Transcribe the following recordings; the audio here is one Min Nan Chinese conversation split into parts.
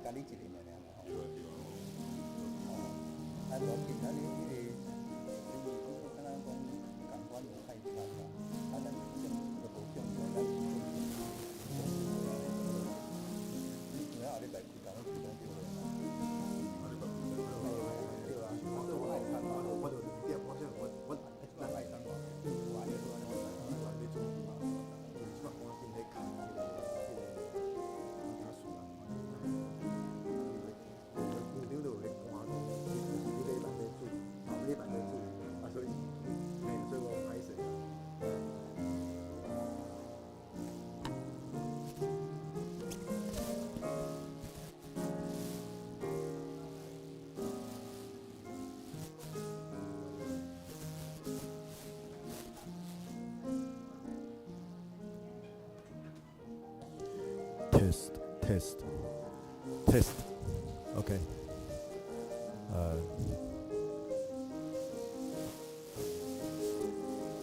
佮你一个爾爾嘛吼。對啊對啊。哦，啊，無要緊，啊你彼个，因為講敢若講共款無太差啦，啊咱正都無正常，咱是正常。你像後禮拜開工，開工就好啦。啊，你別對啊，我都愛參我我就點，我想我我我愛參偌，有啊，有啊，我咧做嘛，就是這擺趕緊咧看彼个彼個家屬啊，院長就有咧趕講，就是這禮拜咧煮，後禮拜咧煮，啊所以，嘿，所以我歹勢。 Test test test OK，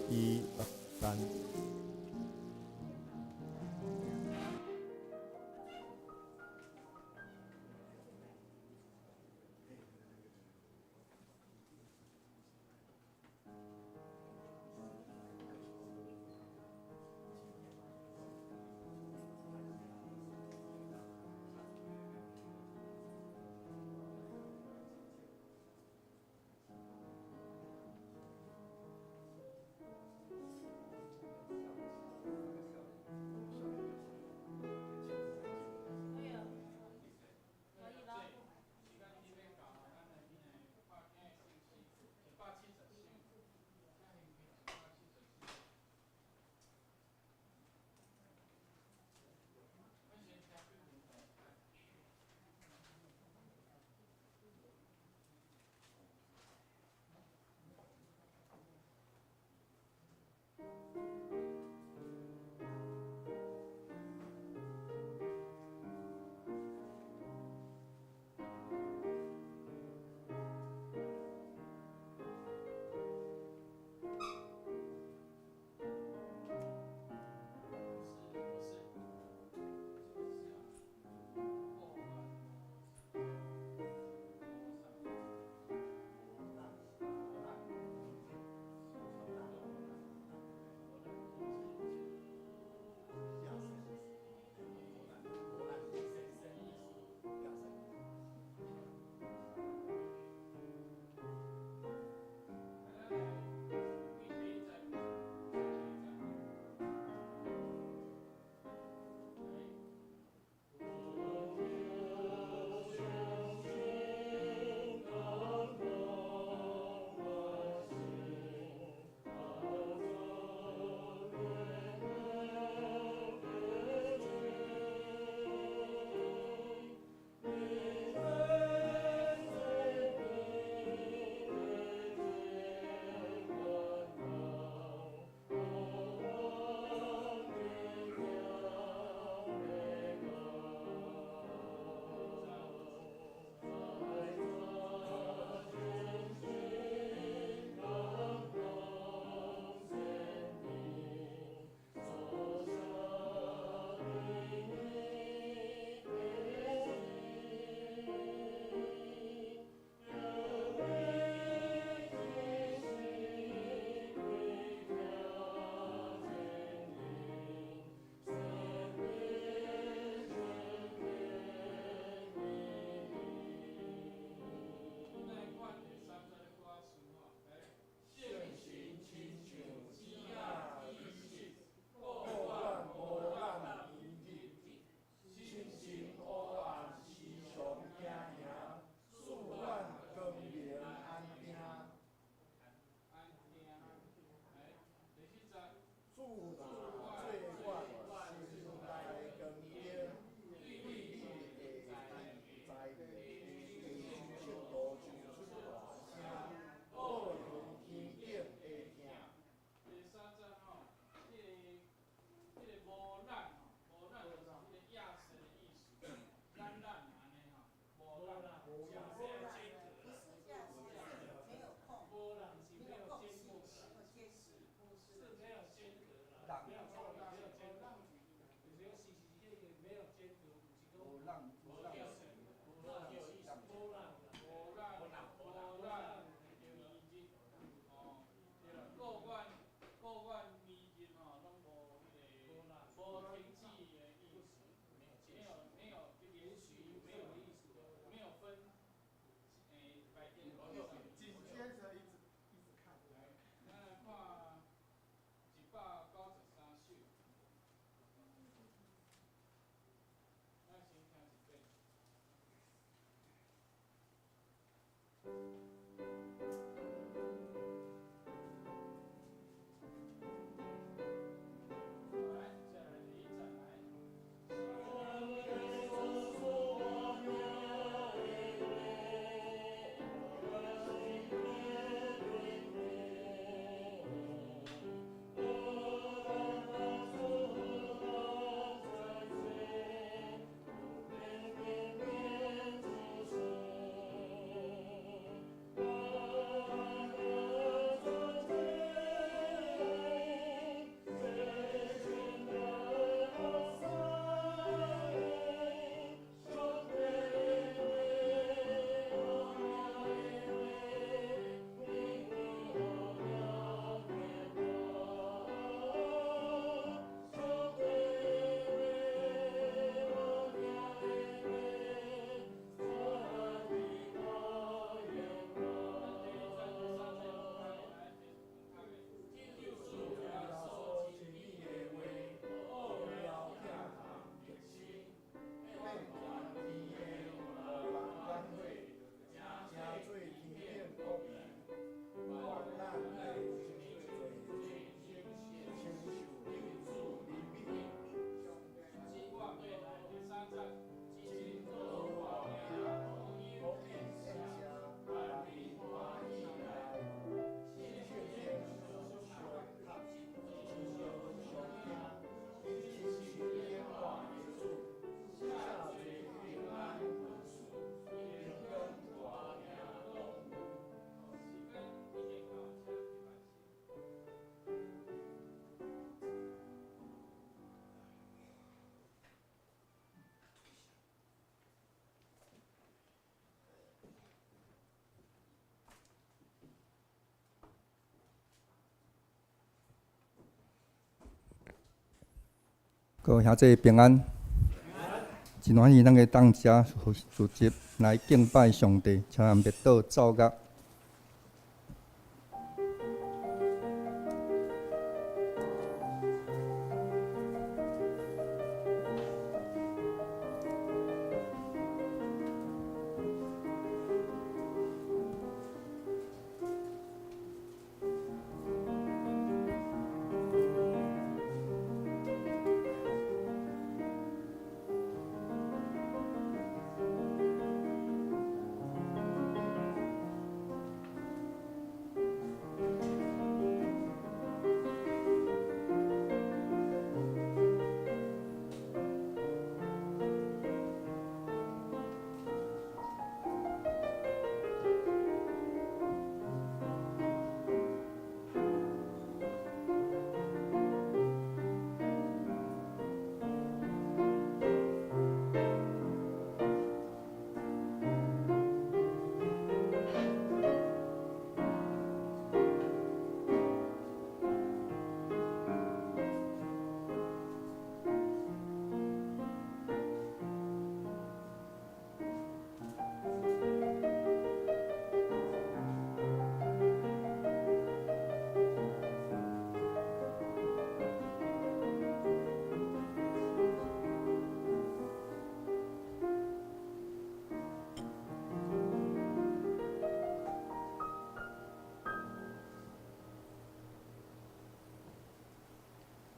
一、二、三。無讓無讓。各位兄弟平安，真歡喜咱會當遮聚集來敬拜上帝，請咱默禱奏樂。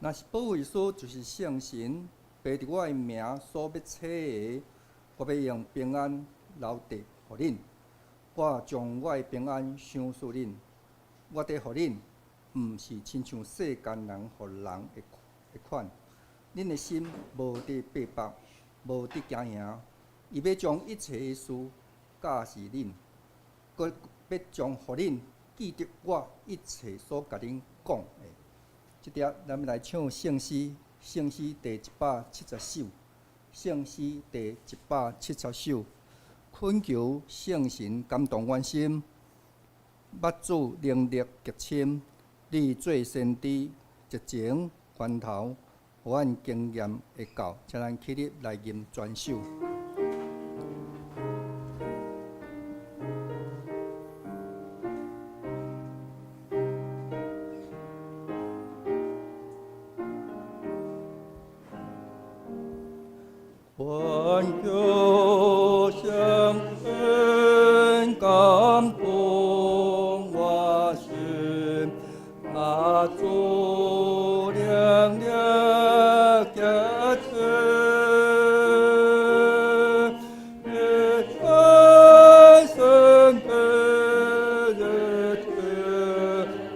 若是保惠師，就是聖神，背著我的名所欲差的，我欲用平安留佇予恁。我將我的平安賞賜恁，我佇予恁，毋是親像世間人予人的款。恁的心無得逼迫，無得驚惶。伊欲將一切的事教示恁，閣欲將予恁記得我一切所共恁講的。這碟咱欲來唱聖詩，聖詩第170首，聖詩第170首，懇求聖神感動阮心，捌主能力極深，你做先知，一前源頭，予阮經驗會到，請咱起立來吟全首。懇求聖神感動我心，阿主能力極深，你在聖彼日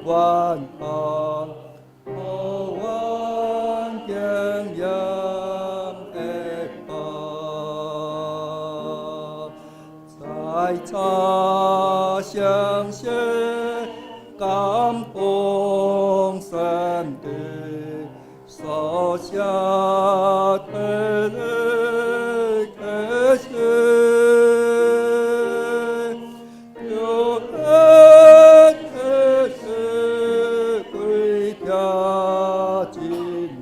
萬邦，予阮經驗會到，在查相信感動神的所下的開始，有恩的是歸條真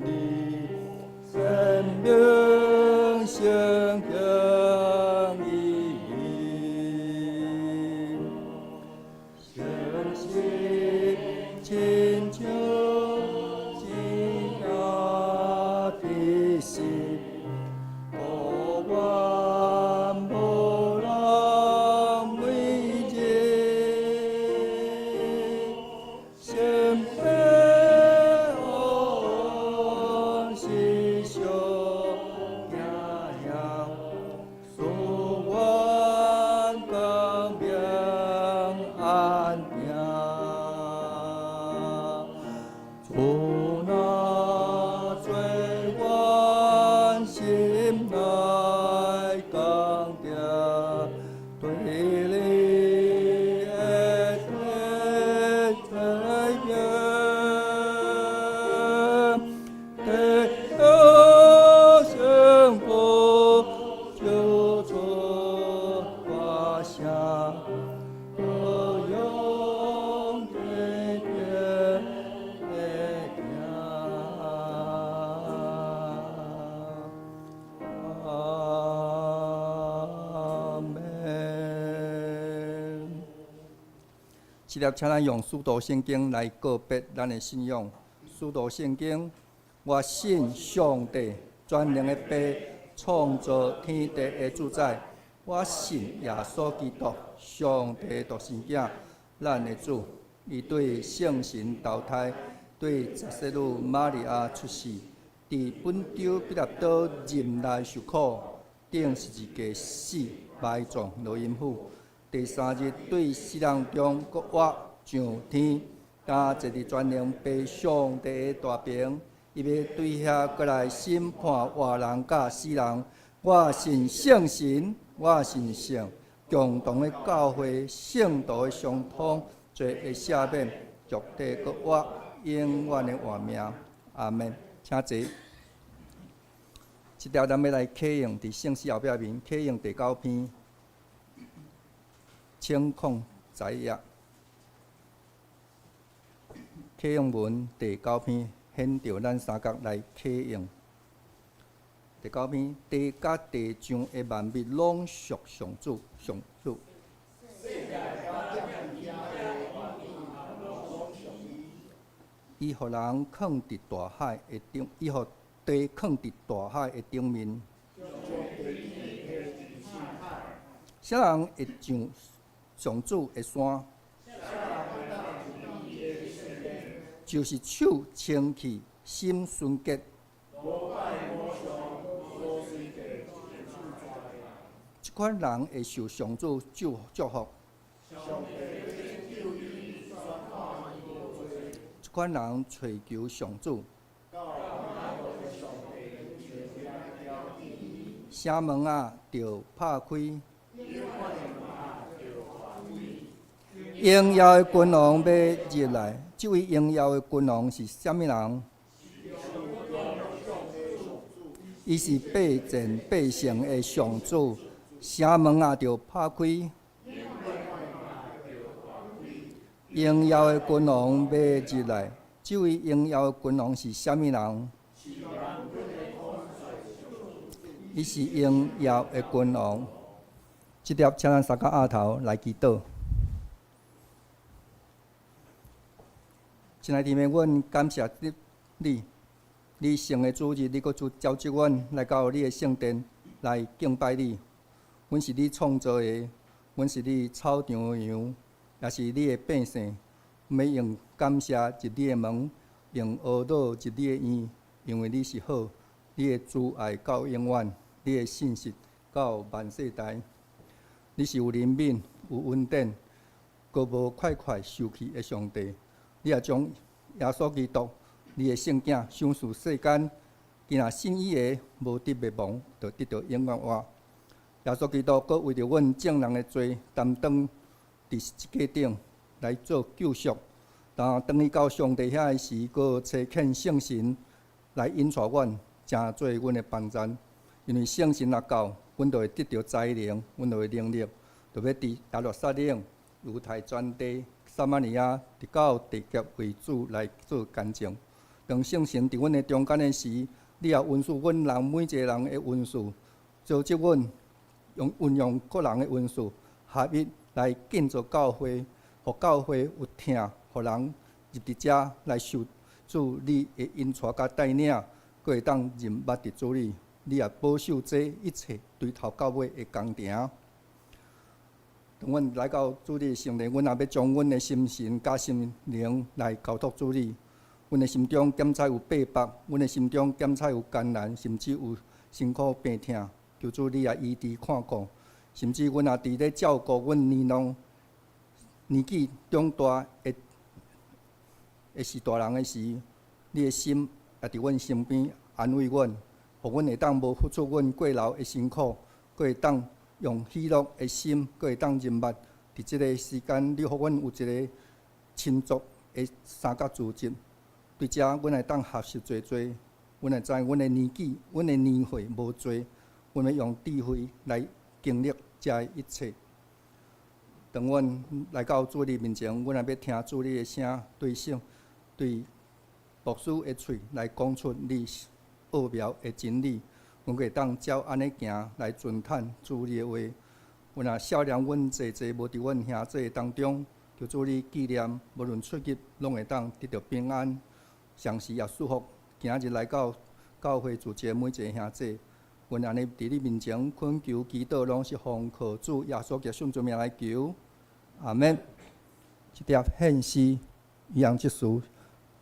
理，生命相依。相信親像真正的心，孤願無人為人，心平安是上這粒請咱用使徒聖經來告別咱的信仰。使徒聖經，我信上帝全能的父，創造天地的主宰。我信耶穌基督，上帝獨生囝，咱的主。伊對聖神投胎，對十聖女瑪利亞出世，佇本丟彼拉多忍耐受苦，釘十字架死，埋葬落陰府。第三日對死人中復活上天，敢坐佇全能父上帝的大爿，伊欲對遐閣來審判活人佮死人。我信聖神，我信聖共同的教會，聖徒的相通，罪的赦免，肉體復活，永遠的活命。阿門。請坐。這條咱欲來啟用佇聖詩後壁面，啟用第九篇，清空載頁。啟用文第九篇，顯著咱三角來啟用。第九篇，地佮地上的萬物攏屬上主，上主。伊予人囥佇大海的頂，伊予地囥佇大海的頂面。啥人會上上主的山？就是手清氣、心純潔。這款人會受上主祝福。這款人揣求上主。城門仔著拍開。榮耀的君王欲入來，這位榮耀的君王是啥物人？伊是百戰百勝的上主。城門仔著拍開。榮耀的君王欲入來，這位榮耀的君王是啥物人？伊是榮耀的君王。這粒請咱三角額頭來祈禱。親愛的弟兄，阮感謝你，你聖的主日，你閣召集阮來到你的聖殿來敬拜你。阮是你創造的，阮是你草場的羊，也是你的百姓。欲用感謝入你的門，用哀樂入你的院，因為你是好，你的慈愛到永遠，你的信實到萬世代。你是有憐憫、有恩典、閣無快快受氣的上帝。你也將耶穌基督，你的聖囝賞賜世間，今若信伊的，無得滅亡，就得著永遠活。耶穌基督閣為著阮眾人的罪，擔當佇十字架頂來做救贖。當轉去到上帝遐的時，閣差遣聖神來引帶阮，成做阮的幫贊。因為聖神若到，阮就會得著才能，阮就會能力，就欲佇耶路撒冷、猶太全地、撒瑪利亞，直到地極為主來做見證。當聖神佇阮的中間的時，你也恩賜阮人每一个人的恩賜，召集阮用運用各人的恩賜，合一來建造教會，予教會有疼，予人入佇遮來受主你的引帶佮帶領，閣會當認捌佇主裡，你也保守這一切對頭到尾的工程。當阮來到主你的聖殿，阮也欲將阮的心神佮心靈來交託主你。阮的心中檢查有逼迫，阮的心中檢查有艱難，甚至有辛苦病痛，求主你也醫治看顧。甚至阮也佇咧照顧阮年老年紀長大的的是大人的時，你的心也佇阮身邊安慰阮，予阮會當無付出阮過勞的辛苦，閣會當用喜樂的心，閣會當認捌佇這个時間，你予阮有一个親族的三角組織。對遮，阮會當學習濟濟，阮會知阮的年紀、阮的年歲無濟，阮欲用智慧來經歷這一切。當阮來到主你面前，阮也欲聽主你的聲，對聖、對牧師的喙來講出你奧妙的真理。阮會當照按呢行來遵探主你的話。阮也少年，阮濟濟無佇阮兄弟當中，求主你紀念，無論出入攏會當得著平安，同時也祝福今仔日來到教會聚集每一个兄弟。阮按呢佇你面前懇求祈禱，攏是奉靠主耶穌基督聖名來求，阿們。這帖獻詩，伊樣這事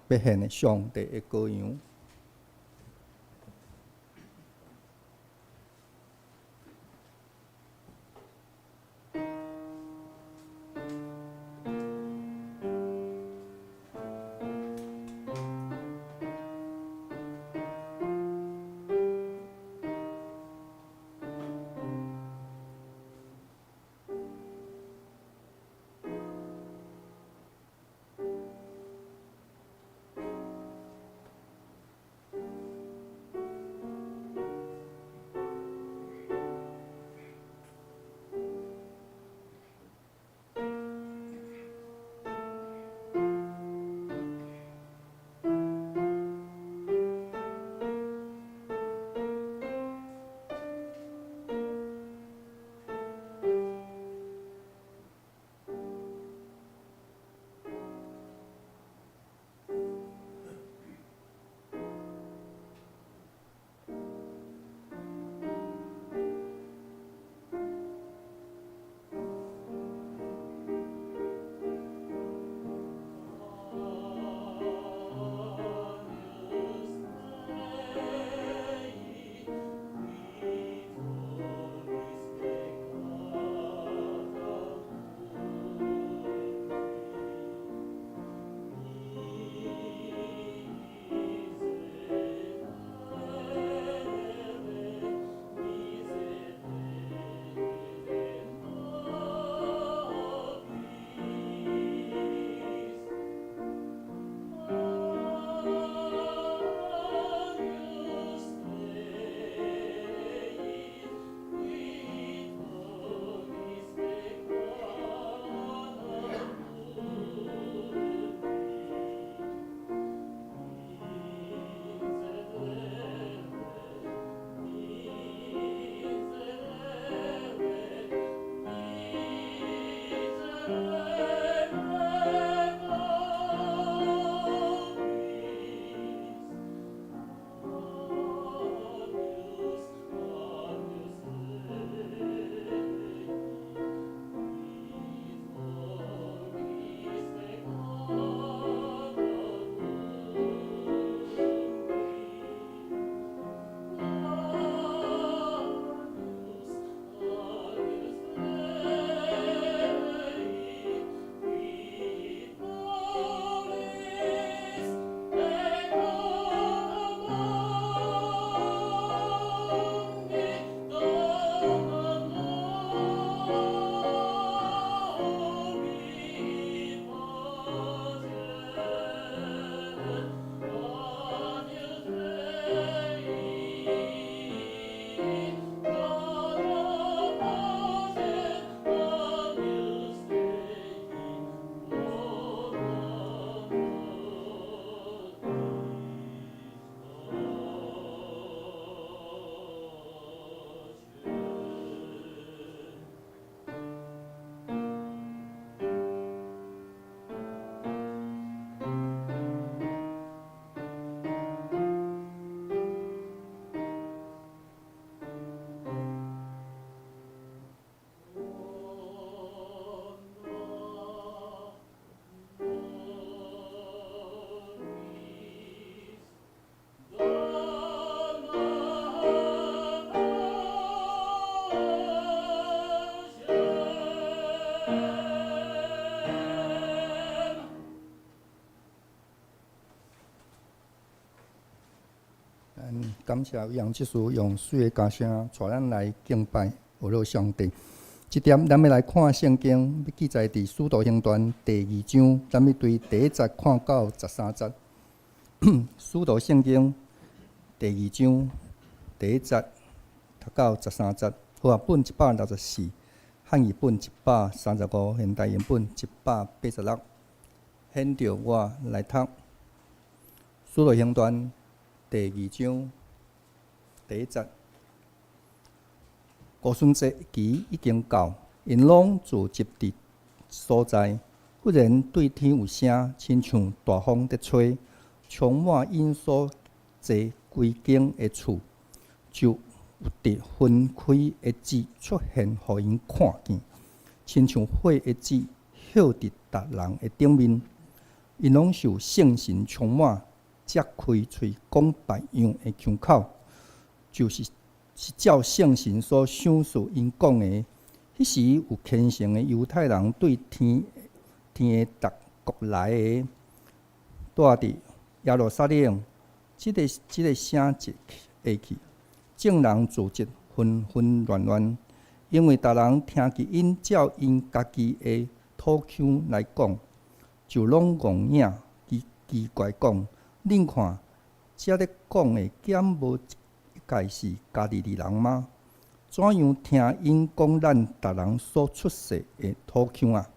欲獻的上帝的羔羊。感謝楊執事用媠的歌聲帶咱來敬拜學樂上帝。這點咱欲來看聖經，欲記載佇使徒行傳第二章，咱欲對第一節看到13節。使徒聖經第二章第一節讀到13節，和合本164，漢語本135，現代英本186。現著我來讀《使徒行傳》第二章第一節。五旬節期已經到，𪜶攏聚集佇所在，忽然對天有聲，親像大風佇吹，充滿𪜶所坐規間的厝，就有佇分開的舌出現，予𪜶看見，親像火的舌歇佇逐人的頂面。𪜶攏受聖神充滿，才開喙講別樣的腔口，就是是照聖神所賞賜𪜶講的。彼時有虔誠的猶太人對天天的逐國來的，住佇耶路撒冷。這個聲一下去，眾人聚集紛紛亂亂，因為逐人聽見𪜶照𪜶家己的土腔來講，就攏戇影奇奇怪講：恁看，遮咧講的，敢無一概是加利利人嗎？怎樣聽𪜶講咱逐人所出世的土腔啊？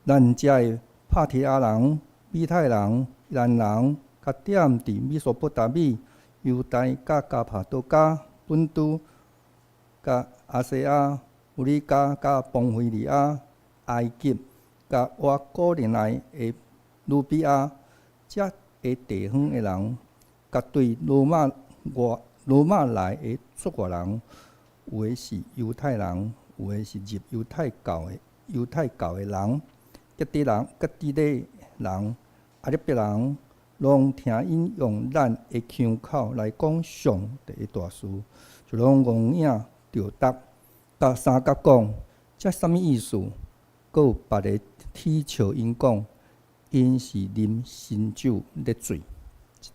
咱遮的帕提亞人、米太人、伊蘭人，佮踮佇美索不達米、猶大佮加帕多家、本都、佮亞細亞、弗呂家佮磅非利亞、埃及、佮倚古勒內的呂比亞，遮个地方的人，佮對羅馬外羅馬來的出外人，有的是猶太人，有的是入猶太教的人，革底人、革底勒人、阿拉伯人，攏聽𪜶用咱的腔口來講上帝的大事，就攏戇影著答，佮相佮講，這啥物意思？閣有別个恥笑𪜶講，𪜶是啉新酒咧醉。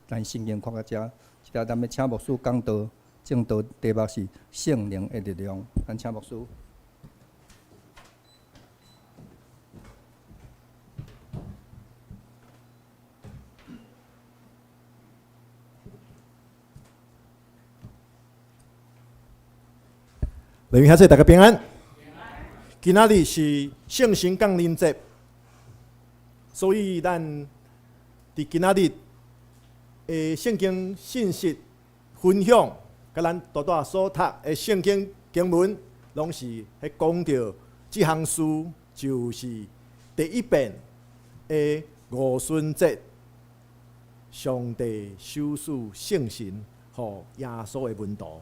咱聖經看到遮，這下咱欲請牧師講道，證道題目是聖靈的力量。咱請牧師。雷明兄弟，大家平安。今仔日是聖神降臨節，所以咱佇今仔日的聖經信息分享，佮咱拄拄所讀的聖經經文，攏是彼講著這項事，就是第一遍的五旬節，上帝賞賜聖神予耶穌的門徒。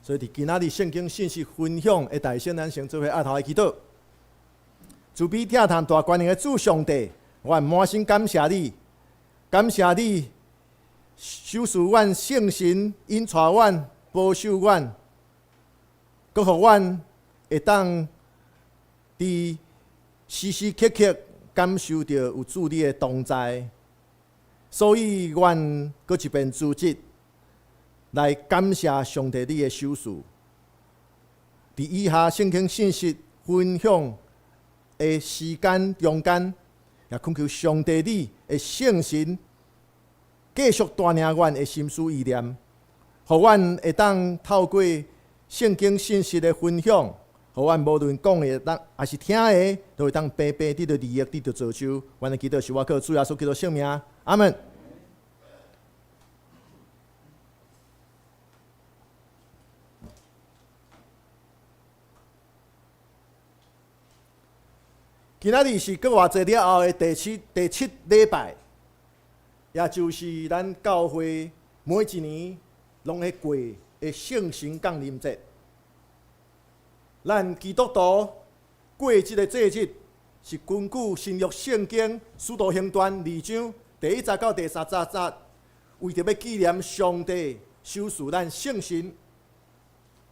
所以，佇今仔日聖經信息分享的大先，咱先做伙阿頭來祈禱。慈悲疼痛大權能的主上帝，我滿心感謝你，感謝你賞賜阮聖神，引帶阮，保守阮，閣予阮會當佇時時刻刻感受著有主你的同在。所以，阮閣一遍組織來感謝上帝你的賞賜。佇以下聖經信息分享的時間中間，也懇求上帝你的聖神繼續帶領阮的心思意念，予阮會當透過聖經信息的分享，予阮無論講的當抑是聽的，都會當白白得著利益，得著造就。阮的祈禱是倚靠主耶穌基督聖名，阿門。今仔日是復活節了後的第七禮拜，也就是咱教會每一年攏會過的聖神降臨節。咱基督徒過這个節日，是根據新約聖經使徒行傳二章第一節到第三十節，為著欲紀念上帝賞賜咱聖神，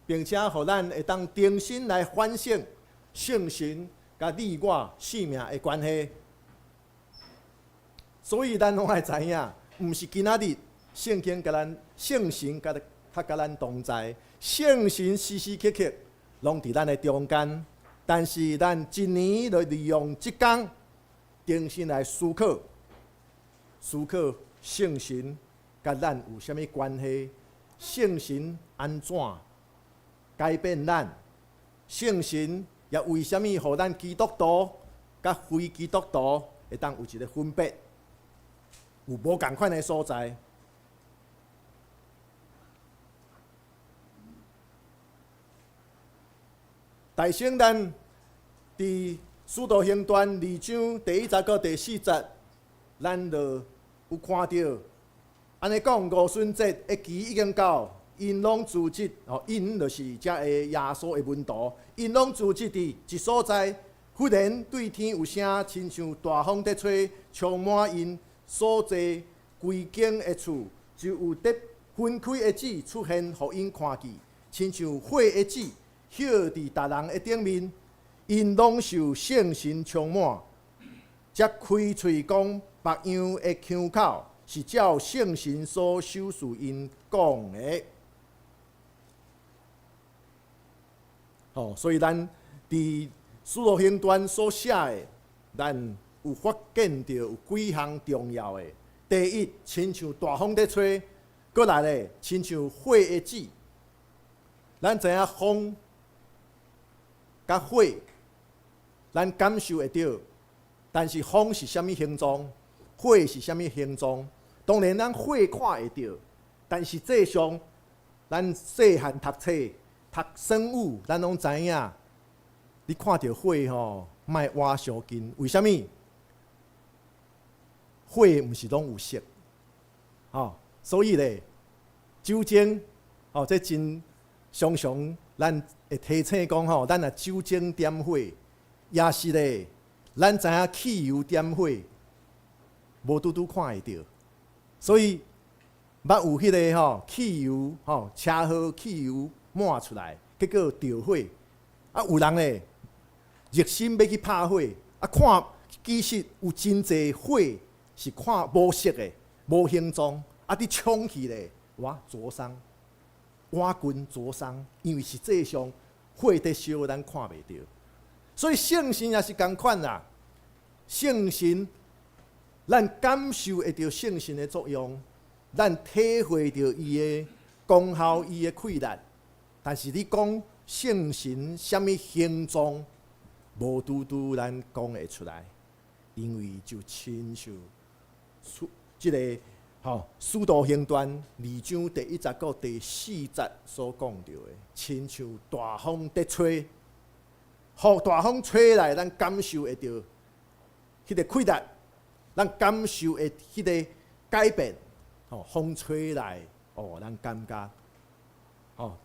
並且予咱會當重新來反省聖神佮你我性命的關係。所以咱攏愛知影，毋是今仔日聖經佮咱聖神佮較佮咱同在，聖神時時刻刻攏佇咱的中間。但是咱一年就利用這工，重新來思考，思考聖神佮咱有啥物關係？聖神按怎改變咱？聖神也為啥物予咱基督徒佮非基督徒會當有一个分別？有無仝款的所在？大先咱佇使徒行傳二章第一節到第四節，咱就有看著，按呢講，五旬節的期已經到，𪜶攏聚集，哦，𪜶就是遮个耶穌的門徒，𪜶攏聚集佇一所在。忽然對天有聲，親像大風佇吹，充滿𪜶所坐規間的厝，就有得分開的舌出現，予𪜶看見，親像火的舌，歇佇逐人的頂面，𪜶攏受聖神充滿，才開喙講別樣的腔口，是照聖神所授賜𪜶講的。吼，所以咱佇使徒行傳所寫的，咱有發現著有幾項重要的。第一，親像大風佇吹；閣來咧，親像火的舌。咱知影風佮火，咱感受會著，但是風是啥物形狀？火是啥物形狀？當然，咱火看會著，但實際上，咱細漢讀冊、讀生物，咱攏知影，你看著火吼，莫倚傷近，為啥物？火毋是攏有色，吼，所以咧，酒精，吼，這真常常咱會提醒講吼，咱若酒精點火，也是咧，咱知影汽油點火，無拄拄看會著，所以捌有彼个吼汽油吼車禍汽油滿出來，結果著火，啊有人咧熱心欲去拍火，啊看其實有真濟火是看無色的、無形狀，啊你衝去咧，哇灼傷，倚近灼傷，因為實際上火佇燒，咱看袂著。所以聖神也是仝款啦，聖神咱感受會著聖神的作用，咱體會著伊的功效、伊的氣力。但是你講聖神啥物形狀，無拄拄咱講會出來，因為就親像這个吼，使徒行傳二章第一節到第四節所講著的，親像大風佇吹，予大風吹來，咱感受會著彼个氣力，咱感受會彼个改變。吼，風吹來，哦，咱感覺，吼，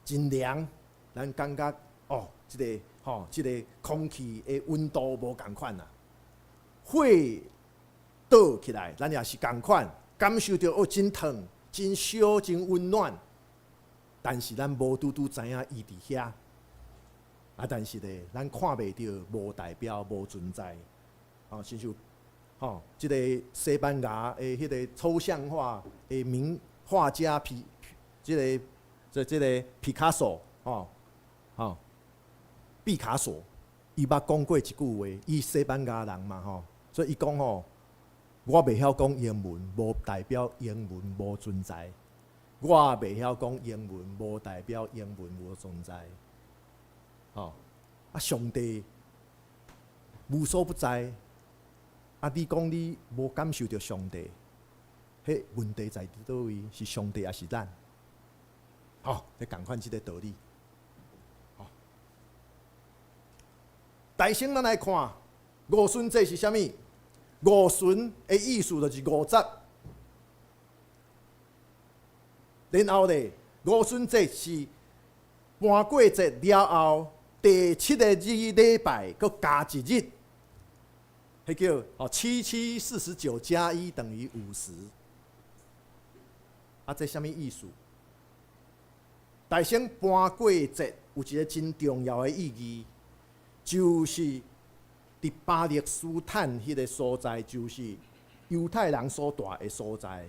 真涼，咱感覺，哦，這个，吼，這个空氣的溫度無仝款啊。火倒起來，咱也是仝款，感受著哦，真燙、真燒、真溫暖。但是咱無拄拄知影伊佇遐。啊，但是咧，咱看袂著，無代表無存在。吼，親像吼，這个西班牙的彼个抽象畫的名畫家皮，這个這這个畢卡索，吼，吼，畢卡索，伊捌講過一句話，伊西班牙人嘛，吼，所以伊講吼，我袂曉講英文，無代表英文無存在。我袂曉講英文，無代表英文無存在。吼，啊，上帝無所不在，啊，你講你無感受著上帝，彼問題在佇佗位？是上帝抑是咱？吼，你仝款這个道理。吼，大先咱來看五旬節是啥物？五旬的意思就是五十，然後咧，五旬節是盤過節了後第七个日禮拜，閣加一日，彼叫哦七七四十九加一等於五十。啊，這啥物意思？大先盤過節有一个真重要的意義，就是佇巴勒斯坦彼个所在，就是猶太人所蹛的所在，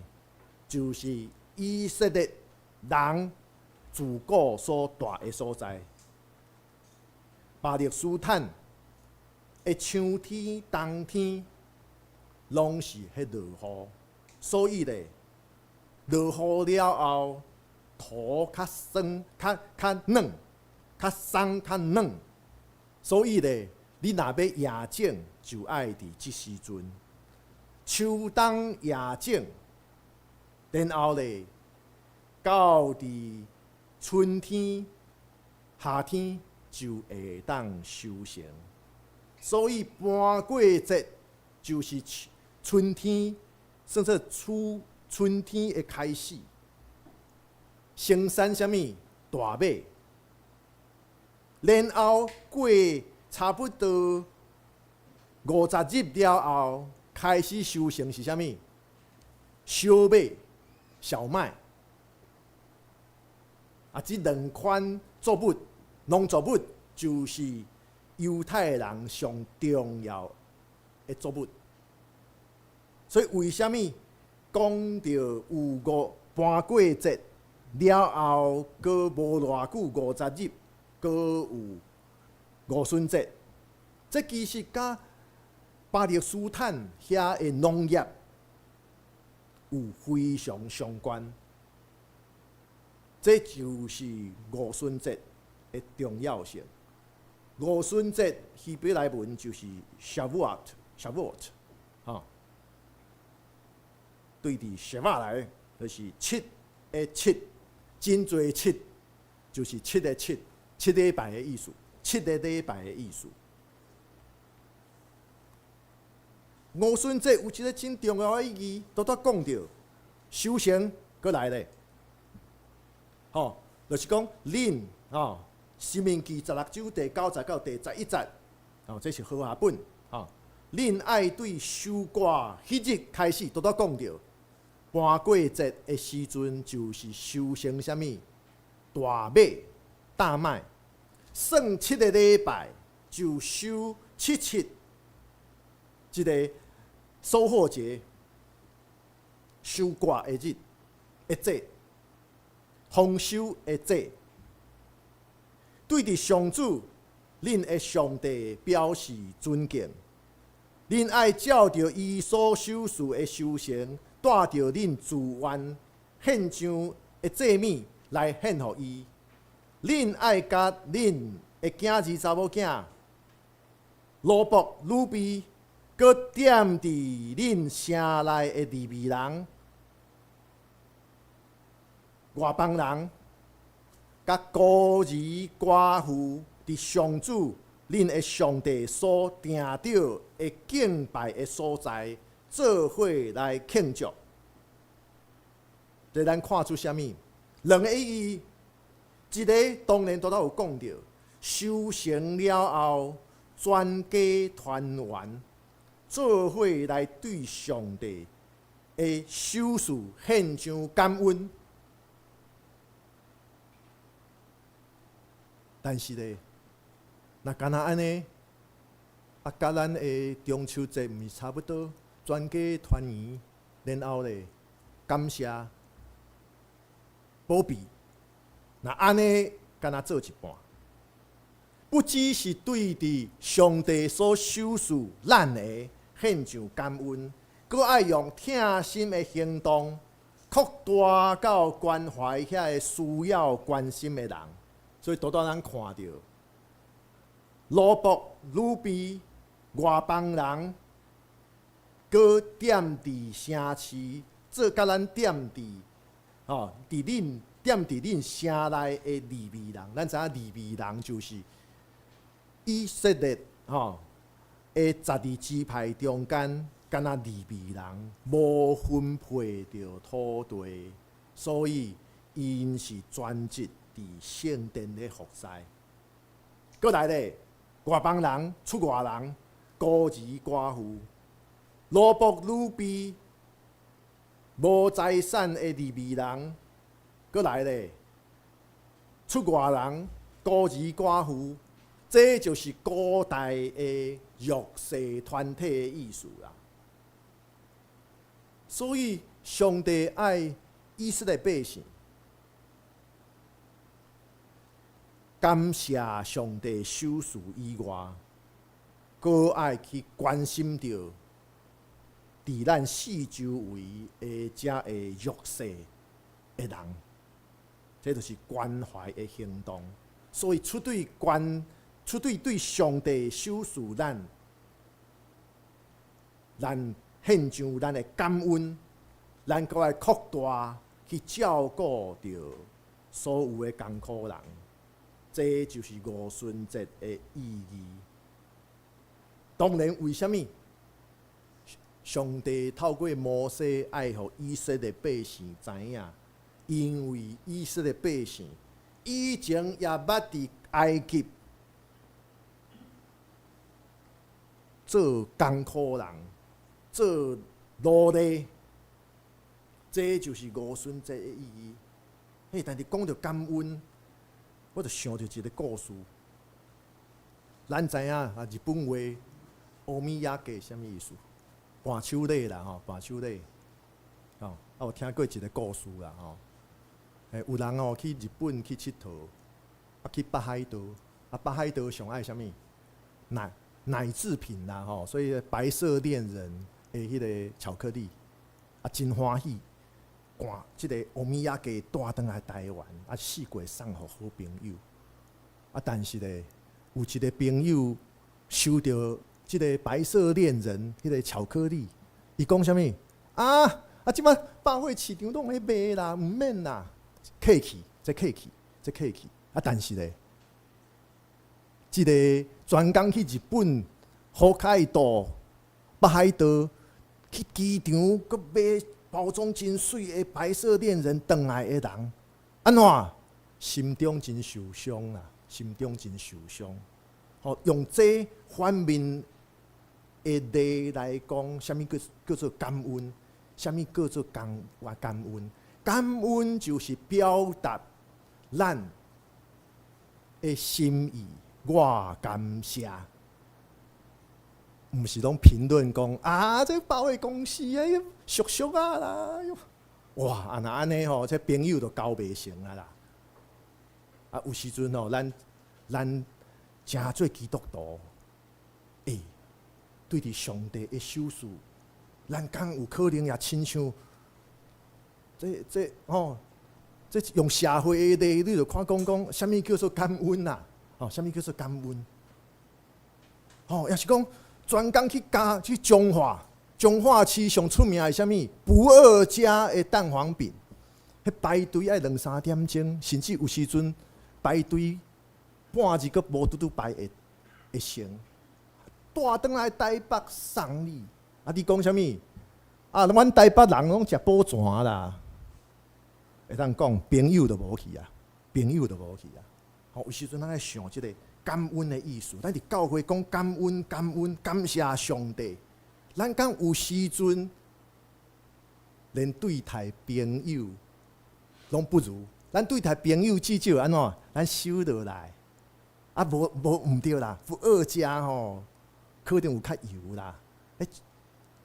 就是以色列人自古所蹛的所在。巴勒斯坦的秋天、冬天攏是彼落雨，所以咧，落雨了後，土較酸、較較軟、較鬆、較軟，所以咧，你若欲野種，就愛佇這時陣，秋冬野種，然後咧，到佇春天、夏天就會當收成。所以盤過節就是春天，算做初春天的開始。生產啥物？大麥。然後過差不多50日了後，開始收成是啥物？小麥、小麥。啊，這兩款作物，農作物就是猶太人上重要的作物。所以為啥物講著有五盤過節了後，閣無偌久五十日，閣有五旬節？這其實佮巴勒斯坦遐的農業有非常相關。這就是五旬節的重要性。五旬節希伯來文就是 Shavuot，Shavuot，吼，對佇 Sheva 來，就是七的七，真濟七，就是七的七，七禮拜的意思，七个禮拜的意思。五旬節有一个真重要的意義，拄才講著，收成閣來咧。吼，就是講恁吼，申命記16章第9節到第11節，哦，這是和合本，吼，恁愛對收割彼日開始，拄才講著，盤過節的時陣就是收成啥物？大麥、大麥，算七个禮拜就收七七，這个收穫節，收割的日的節。豐收的節，對佇上主恁的上帝表示尊敬。恁愛照著伊所賞賜的收成，帶著恁自願獻上的祭物來獻予伊。恁愛共恁的囝兒查某囝，奴僕、女婢，閣踮佇恁城內的利未人、外邦人，佮孤兒寡婦，佇上主恁的上帝所定著的敬拜的所在，做伙來慶祝。這咱看出啥物？兩个意義，一个當然拄才有講著，收成了後，全家團圓，做伙來對上帝的賞賜獻上感恩。但是咧，若敢若按呢，啊，佮咱的中秋節毋是差不多，全家團圓，然後咧感謝保庇。若按呢，敢若做一半，不只是對佇上帝所賞賜咱的獻上感恩，閣愛用疼心的行動，擴大到關懷遐个需要關心的人。所以拄才咱看著，奴僕、女婢、外邦人，閣踮佇城市，做佮咱踮佇吼，佇恁踮佇恁城內的利未人，咱知影利未人就是以色列吼的12支派中間，敢若利未人無分配著土地，所以𪜶是專職佇聖殿咧服侍。閣來咧，外邦人、出外人、孤兒寡婦、奴僕女婢、無財產的利未人，閣來咧，出外人、孤兒寡婦，這就是古代的弱勢團體的意思啦。所以，上帝愛以色列百姓。感謝上帝賞賜以外，閣愛去關心著佇咱四周圍的遮个弱勢的人，這就是關懷的行動。所以，除對關，除對對上帝賞賜咱，咱獻上咱的感恩，咱閣愛擴大去照顧著所有的艱苦人。這就是五旬節的意義。當然，為啥物？上帝透過摩西愛予以色列百姓知影，因為以色列百姓以前也捌佇埃及做艱苦人，做奴隸，這就是五旬節的意義。嘿，但是講著感恩，我就想著一个故事。咱知影啊，日本話おみやげ啥物意思？伴手禮啦，吼，伴手禮。吼，啊，有聽過一个故事啦，吼。欸，有人哦去日本去𨑨迌，啊去北海道，啊北海道上愛啥物？奶製品啦，吼，所以白色戀人的彼个巧克力，啊真歡喜，趕這个おみやげ帶轉來台灣，啊四界送予好朋友。啊，但是咧，有一个朋友收著這个白色戀人彼个巧克力，伊講啥物？啊啊！這擺百貨市場攏咧賣啦，毋免啦，客氣，這客氣，這客氣。啊，但是咧，這個專工去日本北海道、北海道去機場，閣買包裝真媠的白色戀人轉來的人，按怎？心中真受傷啦，心中真受傷。吼，用這反面的例來講，啥物叫做感恩？啥物叫做感恩？感恩就是表達咱的心意，我感謝，毋是攏評論講啊，這百貨公司啊，俗俗啊啦，哇，啊若按呢吼，這朋友就交袂成啊啦。啊，有時陣吼，咱誠做基督徒，欸，對佇上帝的手術，咱敢有可能也親像這吼，這用社會的例，你就看講講，啥物叫做感恩啊？吼，啥物叫做感恩？吼，抑是講專工去加去彰化，彰化市上出名的啥物？不二家的蛋黃餅，彼排隊愛兩三點鐘，甚至有時陣排隊半日閣無拄拄排會成。帶轉來台北送你，啊！你講啥物？啊，阮台北人攏食寶泉啦。會當講朋友就無去啊，朋友就無去啊。吼，有時陣咱愛想這個感恩的意思，咱佇教會講感恩、感恩、感謝上帝。咱敢有時陣連對待朋友攏不如，咱對待朋友至少按怎？咱收落來，啊，無無毋對啦，不二家吼，可能有較油啦。欸，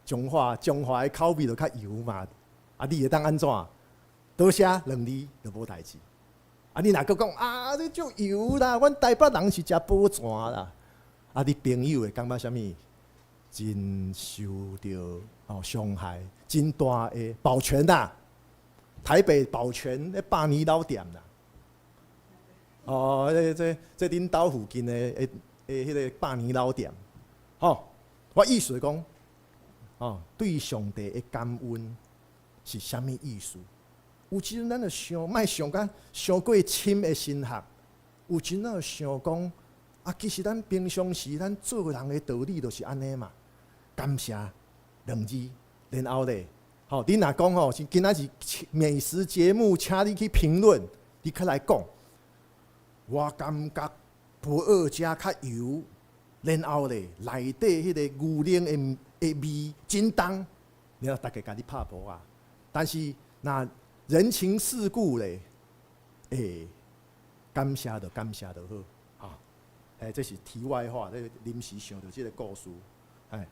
彰化的口味就較油嘛。啊，你會當按怎？多謝兩字就無代誌。啊，你若閣講啊，這足油啦，阮台北人是食寶泉啦。啊，你朋友會感覺啥物？真受著哦傷害，真大的寶泉啦，台北寶泉咧百年老店啦。哦，這恁兜附近的彼个百年老店，吼，我意思講，哦，對上帝的感恩是啥物意思？有時陣咱就想，莫想甲傷過深的神學，有時陣咱就想講，啊，其實咱平常時咱做人的道理就是按呢嘛，感謝兩字，然後咧，吼，你若講吼，是今仔是美食節目，請你去評論，你較來講，我感覺不二家較油，然後咧，內底彼个牛奶的味真重，然後逐家共你拍噗仔。但是若人情世故咧，欸，感謝就感謝就好，哈。欸，這是題外話，這臨時想著這个故事，哎。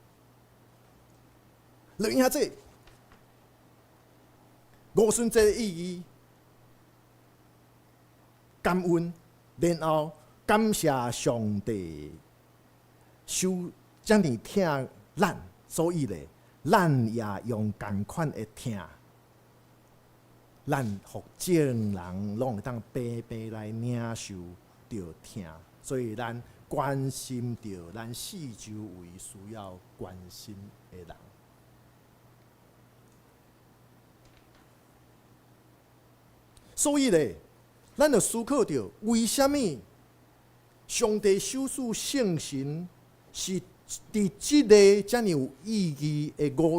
落去遐這五旬節的意義，感恩，然後感謝上帝受遮爾疼咱，所以咧，咱也用仝款的疼，咱予眾人攏會當白白來領受著疼，所以咱關心著咱四周圍需要關心的人。所以咧，咱就思考著為啥物上帝賞賜聖神是佇這个遮爾有意義的五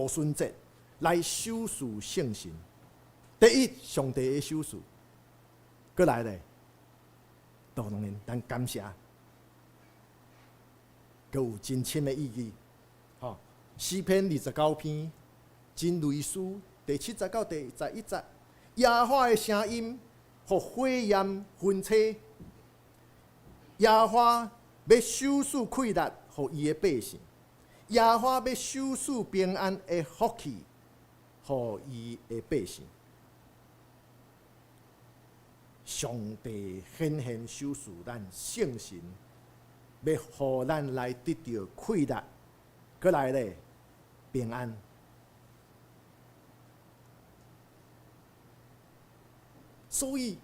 旬節來賞賜聖神。第一，上帝的賞賜，閣來咧，當然咱感謝，閣有真深的意義。吼，詩篇29篇，真如書第7節到第11節，耶和華的聲音，予火焰焚車，耶和華欲賞賜快樂，予伊的百姓；耶和華欲賞賜平安的福氣，予伊的百姓。上帝顯現賞賜咱聖神，欲予咱來得著快樂，閣來咧平安。所以，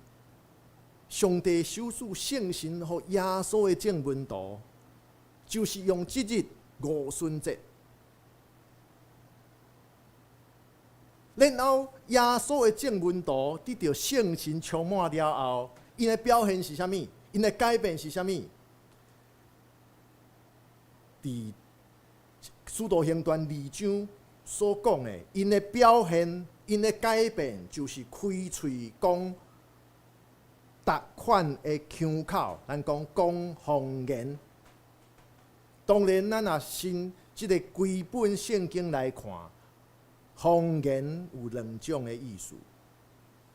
上帝賞賜聖神予耶穌的眾門徒，就是用這日五旬節。然後，耶穌的眾門徒得著聖神充滿了後，𪜶的表現是啥物？𪜶的改變是啥物？佇使徒行傳二章所講的，𪜶的表現、𪜶的改變，就是開喙講逐款的腔口，咱講講方言。當然，咱若信這个規本聖經來看，方言有兩種的意思。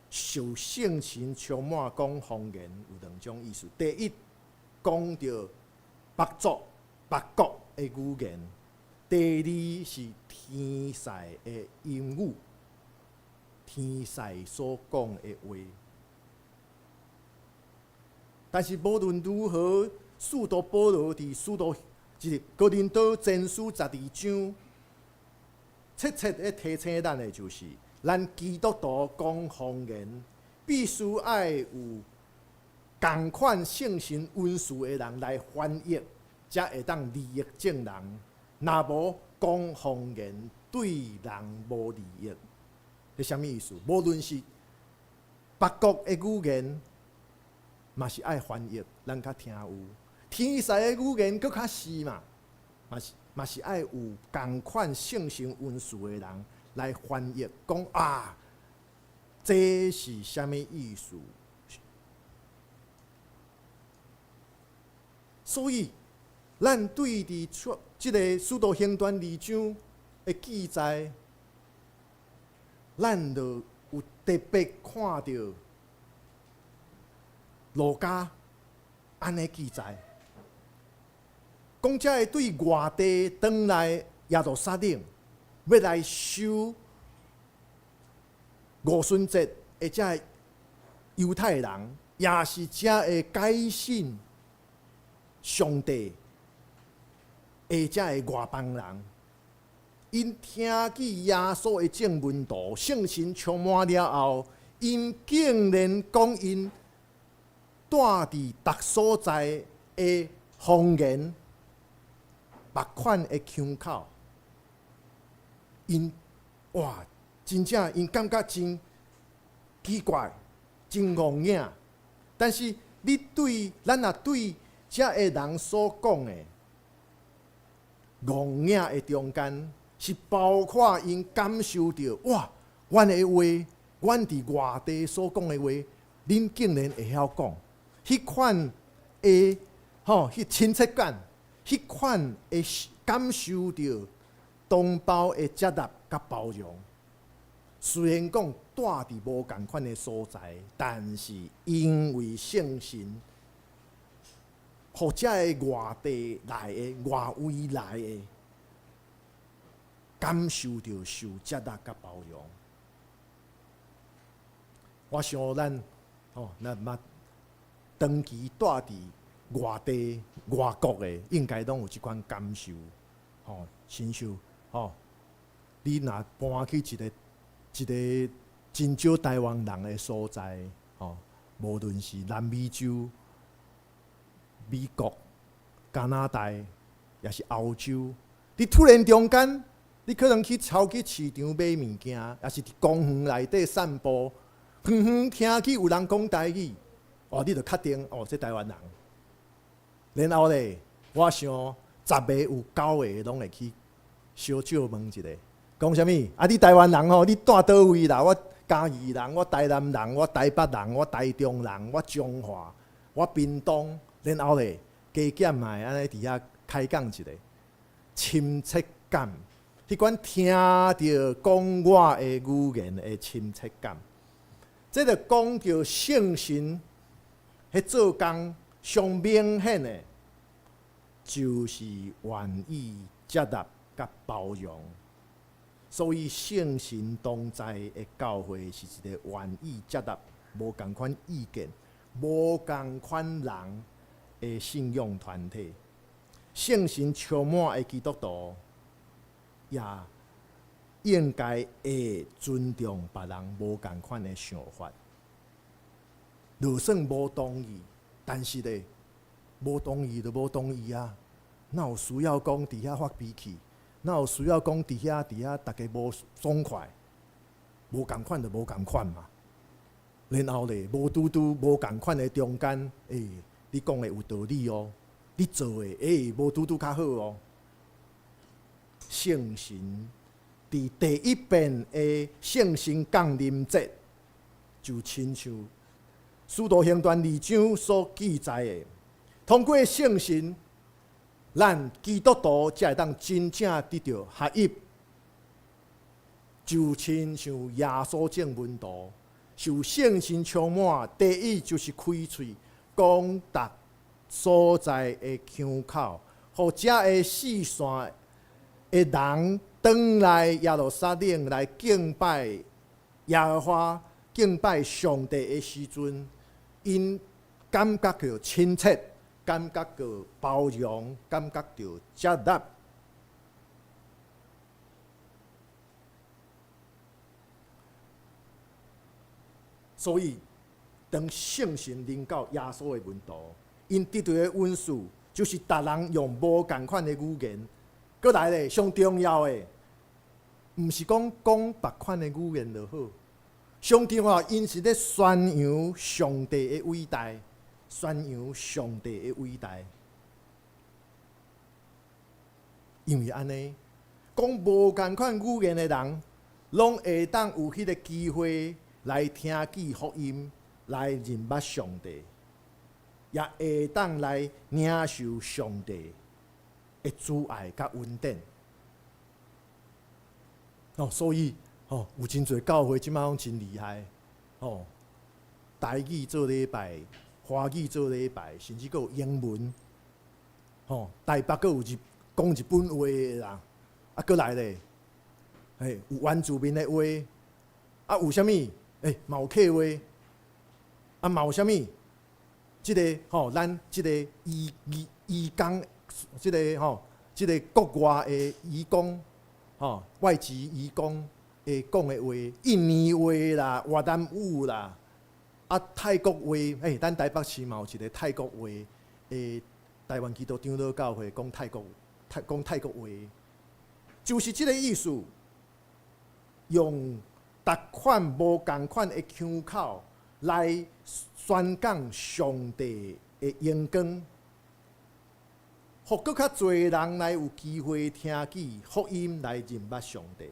受聖神充滿講方言有兩種意思。第一，講著別族、別國的語言；第二是天使的音語，天使所講的話。但是無論如何，使徒保羅佇使徒就是哥林多前書12章，切切的提醒咱的就是，咱基督徒講方言，必須愛有仝款聖神恩賜的人來翻譯，才會當利益眾人。若無講方言，對人無利益。這啥物意思？無論是別國的語言，嘛是愛翻譯，咱較聽有。天使的語言閣較是嘛，嘛是愛有仝款聖神恩賜的人來翻譯，講啊，這是啥物意思？所以，咱對佇出這个使徒行傳二章的記載，咱就有特別看著路加按呢記載。講這个對外地轉來耶路撒冷，欲來守五旬節的這个猶太人，也是這个改信上帝的這个外邦人，𪜶聽見耶穌的眾門徒聖神充滿了後，𪜶竟然講𪜶住佇逐所在的方言。別款的腔口，𪜶哇，真正𪜶感覺真奇怪，真戇影。但是你對咱若對這个人所講的戇影的中間，是包括𪜶感受著哇，阮的話，阮佇外地所講的話，恁竟然會曉講，彼款的吼，彼親切感。彼款會感受著同胞的接納佮包容。雖然講住佇無仝款的所在，但是因為聖神，予這个外地來的、外圍來的，感受著受接納佮包容。我想咱吼，咱嘛長期住佇外地、外國的，應該攏有這款感受，吼，親像吼，你若搬去一個真少台灣人的所在，吼，無論是南美洲、美國、加拿大，抑是歐洲，你突然中間，你可能去超級市場買物件，抑是佇公園內底散步，遠遠聽去有人講台語，哦，你就確定哦，這台灣人。然後咧，我想十个有九个攏會去相借問一下，講啥物？啊，你台灣人吼，你住佗位啦？我嘉義人，我台南人，我台北人，我台中人，我彰化，我屏東，然後咧加減嘛會按呢佇遐開講一下，親切感，彼款聽著講我的語言的親切感，這就講著聖神彼做工上明顯的，就是願意接納佮包容。所以聖神同在的教會是一个願意接納無仝款意見、無仝款人的信仰團體。聖神充滿的基督徒也應該會尊重別人無仝款的想法。就算無同意，但是咧，無同意就無同意啊！哪有需要講佇遐發脾氣？哪有需要講佇遐佇遐逐家無爽快？無仝款就無仝款嘛。然後咧，無拄拄無仝款的中間，欸，你講的有道理哦，你做的欸，無拄拄較好哦。聖神佇第一遍的聖神降臨節，就親像使徒行傳二章所記載的，通過聖神，咱基督徒才會當真正得著合一，就親像耶穌眾門徒受聖神充滿，第一就是開喙講逐所在的腔口，予遮的四散的人轉來耶路撒冷來敬拜耶和華、敬拜上帝的時陣，𪜶感覺著親切，感覺著包容，感覺著接納。所以，當聖神臨到耶穌的門徒，𪜶得著的恩賜就是逐人用無仝款的語言。閣來咧，上重要的，毋是講講別款的語言就好。上重要，𪜶是咧宣揚上帝的偉大，宣揚上帝的偉大。因為按呢，講無仝款語言的人，攏會當有彼个機會來聽見福音，來認捌上帝，也會當來領受上帝的慈愛佮恩典。哦，所以哦，有真濟教會這擺攏真厲害，哦，台語做禮拜，華語做禮拜，甚至閣有英文，吼，台北閣有日講日本話的人，啊，閣來咧，嘿，有原住民的話，啊，有啥物？欸，嘛有客話，啊，嘛有啥物？這个吼，咱這个移移移工，這个吼，這个國外的移工，吼，外籍移工會講的話，印尼話啦、越南語啦，啊，泰國話，欸，咱台北市嘛有一个泰國話的台灣基督長老教會講泰國泰講泰國話，就是這个意思，用逐款無仝款的腔口來宣講上帝的榮光，予閣較濟人來有機會聽見福音，來認捌上帝。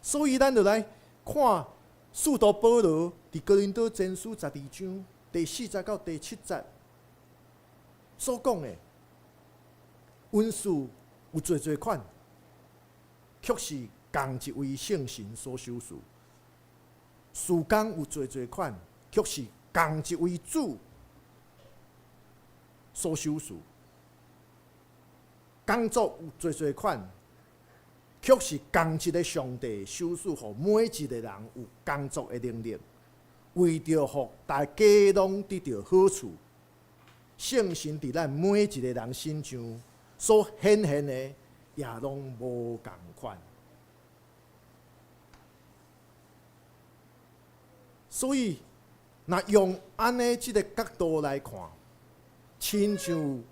所以，咱就來看使徒保羅佇哥林多前書十二章第四節到第七節所講的，恩賜有濟濟款，卻是仝一位聖神所賞賜；事工有濟濟款，卻是仝一位主所賞賜；工作有濟濟款，卻是仝一个上帝賞賜予每一個人有工作的能力，為著予大家攏得著好處。聖神佇咱每一個人身上所顯現的，也攏無仝款。所以，若用按呢這个角度來看，親像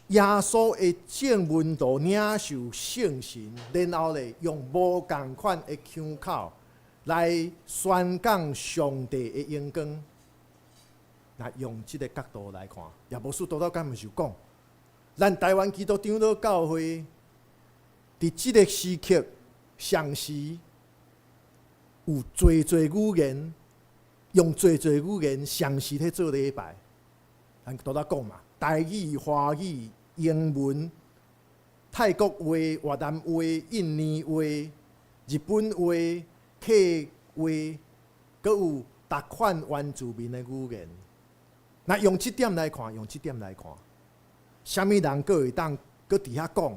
耶穌的眾門徒領受聖神，然後咧用無仝款的腔口來宣講上帝的榮光。若用這个角度來看，也無使多少敢毋是有講，咱台灣基督長老教會佇這个時刻，同時有濟濟語言，用濟濟語言同時咧做禮拜。咱拄才講嘛，台語、華語、英文、泰國話、越南話、印尼話、日本話、客話，閣有逐款原住民的語言。那用這點來看，用這點來看，啥物人閣會當閣佇遐講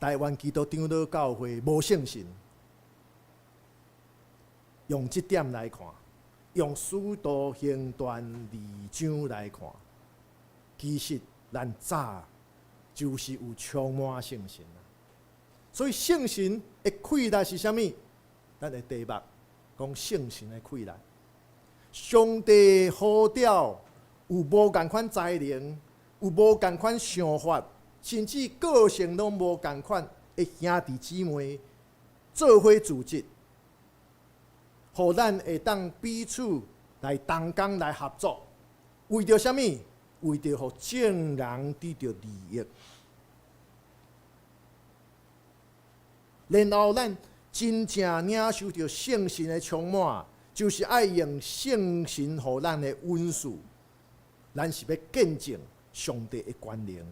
台灣基督長老教會無聖神？用這點來看，用使徒行傳二章來看，其實咱早就是有充滿聖神啊。所以聖神的氣力是啥物？咱的題目講聖神的氣力。上帝呼召有無仝款才能，有無仝款想法，甚至個性攏無仝款的兄弟姊妹做伙組織，予咱會當彼此來同工來合作，為著啥物？為著予眾人得著利益。然後咱真正領受著聖神的充滿，就是愛用聖神予咱的恩賜，咱是欲見證上帝的權能，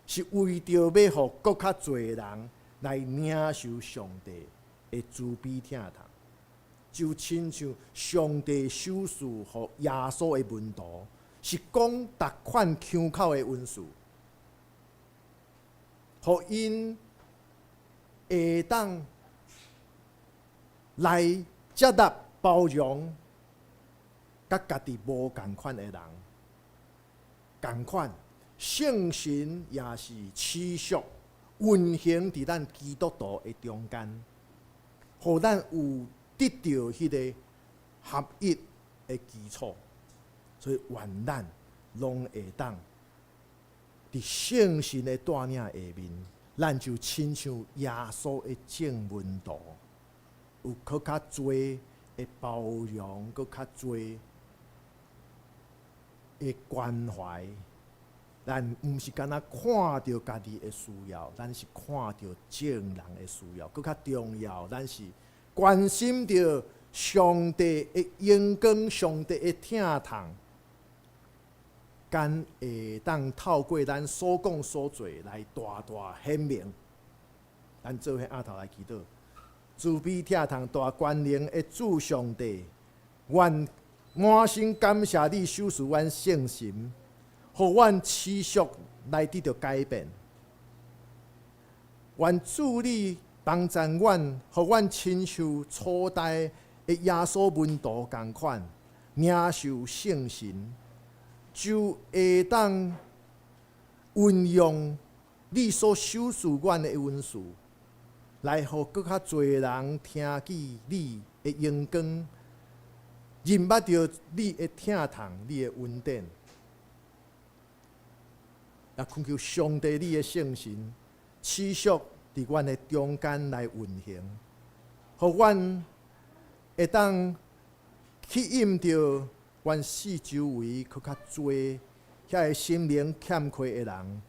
是為著欲予閣較濟人來領受上帝的慈悲疼痛，就親像上帝賞賜予耶穌的門徒，是講逐款腔口的恩賜，予𪜶會當來接納包容，佮家己無仝款的人，仝款聖神也是持續運行佇咱基督徒的中間，予咱有得著彼个合一的基礎，所以願咱攏會當佇聖神的帶領下面，咱就親像耶穌的眾門徒，有閣較濟的包容，閣較濟的關懷。咱毋是干焦看著家己的需要，咱是看著眾人的需要。閣較重要，咱是關心著上帝的榮光，上帝的疼痛，敢會當透過咱所講所做來大大顯明。咱做伙徛頭來祈禱，慈悲疼痛大權能的主上帝，願滿心感謝你賞賜阮聖神，予阮持續來得著改變。願主你幫贊阮，予阮親像初代的耶穌門徒仝款，領受聖神，就會當運用你所賞賜阮的恩賜，來予閣較濟人聽見你的榮光，認捌著你的疼痛、你的恩典。也懇求上帝你的聖神持續佇阮的中間來運行，予阮會當吸引著阮四周圍閣較濟遐个心靈欠缺的人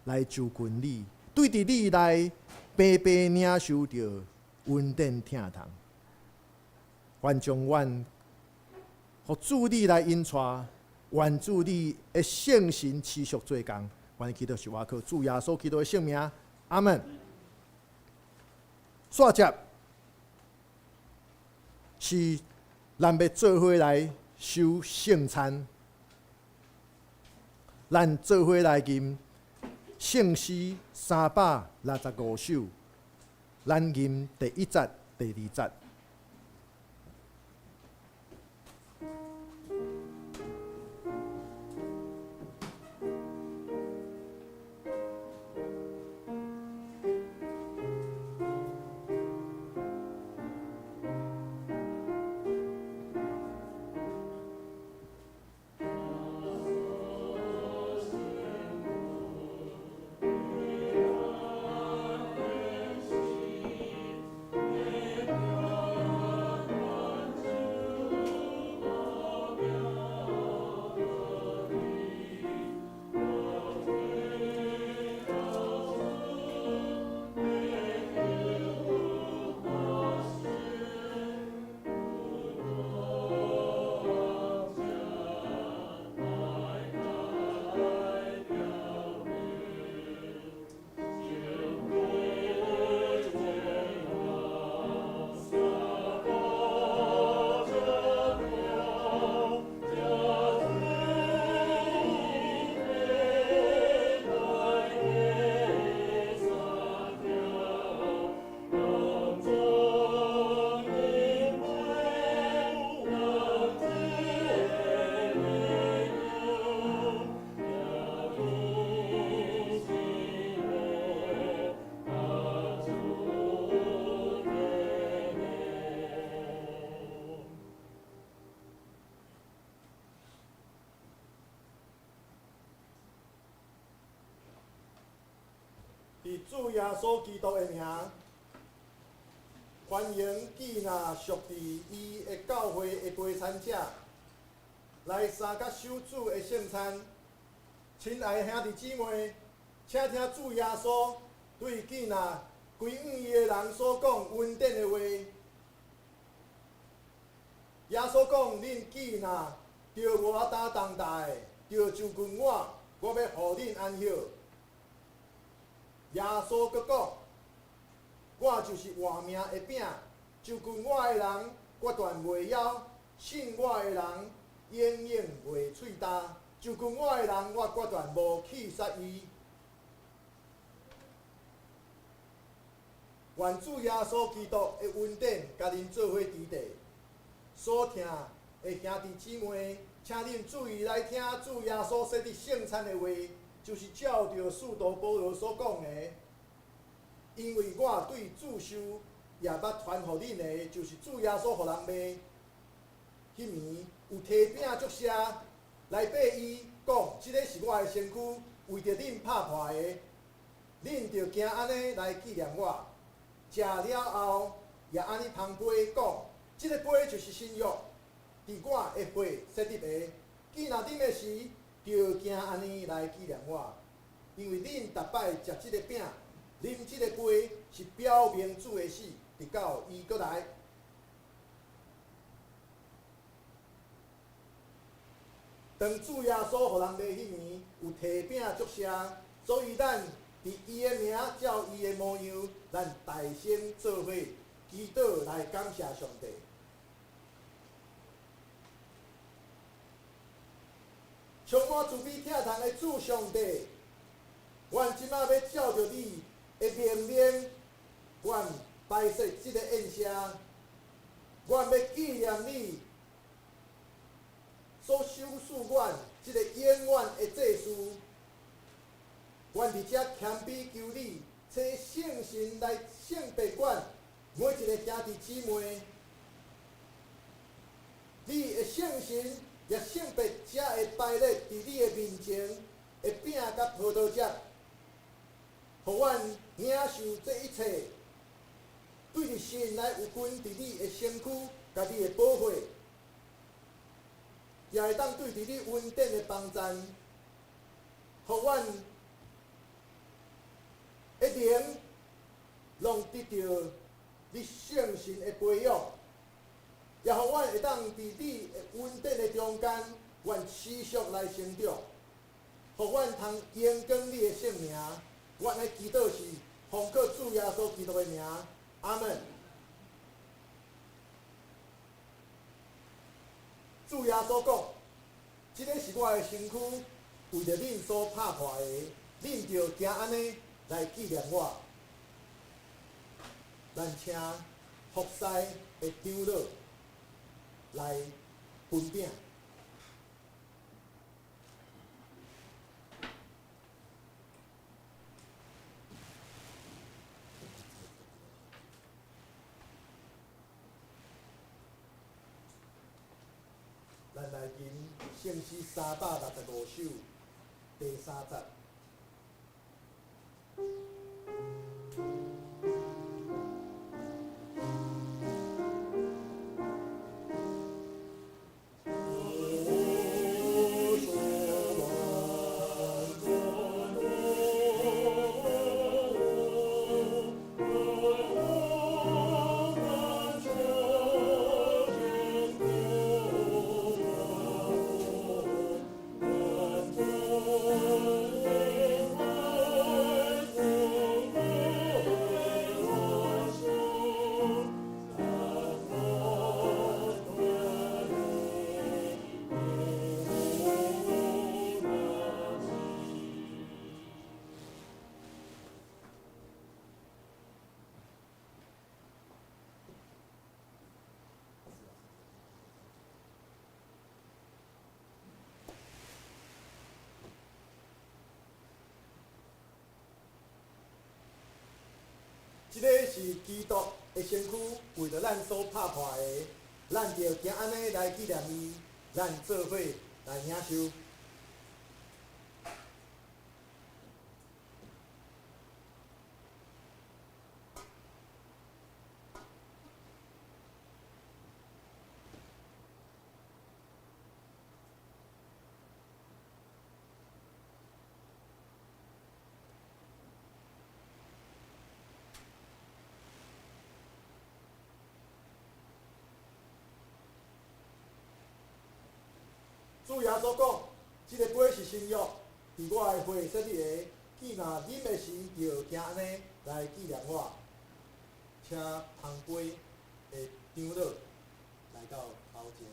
來就近你，對佇你內白白領受著恩典疼痛。願將阮予主你來引帶，願主你的聖神持續做工。阮祈禱是倚靠主耶穌基督的聖名，阿門。煞節是咱欲做伙來守聖餐，咱做伙來吟聖詩365首，咱吟第一節、第二節。主耶穌基督的名，歡迎既若屬佇伊的教會的陪餐者來相佮守主的聖餐。親愛的兄弟姊妹，請聽主耶穌對既若歸向伊的人所講恩典的話。耶穌講：恁既若著無法擔重擔的，著就近我，我欲予恁安歇。耶穌閣講：我就是活命的餅，就近我的人，決斷袂枵；信我的人，永遠袂喙焦。就近我的人，我決斷無棄殺伊。願主耶穌基督的恩典，共恁做伙佇地。所聽的兄弟姊妹，請恁注意來聽主耶穌設立聖餐的話，就是照著使徒保羅所講的。因為我對主受，也捌傳予恁的，就是主耶穌予人賣，彼暝有提餅祝謝來擘伊，講：這个是我的身軀，為著恁拍破的，恁著行按呢來紀念我。食了後，也按呢捧杯講：這个杯就是新約，佇我的血設立的。既若啉的時，著行按呢來紀念我。因為恁逐擺食這个餅，啉這个杯，是表明主的死，直到伊閣來。當主耶穌予人賣彼暝，有提餅祝謝，所以咱佇伊的名，照伊的模樣，咱大聲做伙祈禱來感謝上帝。充滿慈悲疼痛的主上帝，阮這馬欲照著你的命令，阮擺設這个宴席，阮欲紀念你所賞賜阮這个永遠的祭司。阮佇遮謙卑求你，請聖神來聖別阮每一个兄弟姊妹。你的聖神也聖別遮的擺列佇你的面前的餅佮葡萄汁，予阮領受這一切，對著神來有份佇你的身軀佮你的寶血，也會當對著你恩典的幫贊，予阮的靈攏得著你聖神的培養，也予阮會當佇你的恩典的中間，阮持續來成長，予阮通榮光你的聖名。阮的祈禱是奉靠主耶穌基督的名，阿門。主耶穌講：這个是我的身軀，為著恁所拍破的，恁著行按呢來紀念我。咱請服侍的長老來分餅。咱來吟聖詩365首第三節。這个是基督的身軀，為著咱所拍破的，咱著行按呢來紀念伊，咱做伙來領受。主耶穌講：這个杯是新約，佇我的血設立的。既若啉的時，就行按呢來紀念我。請捧杯的長老來到頭前。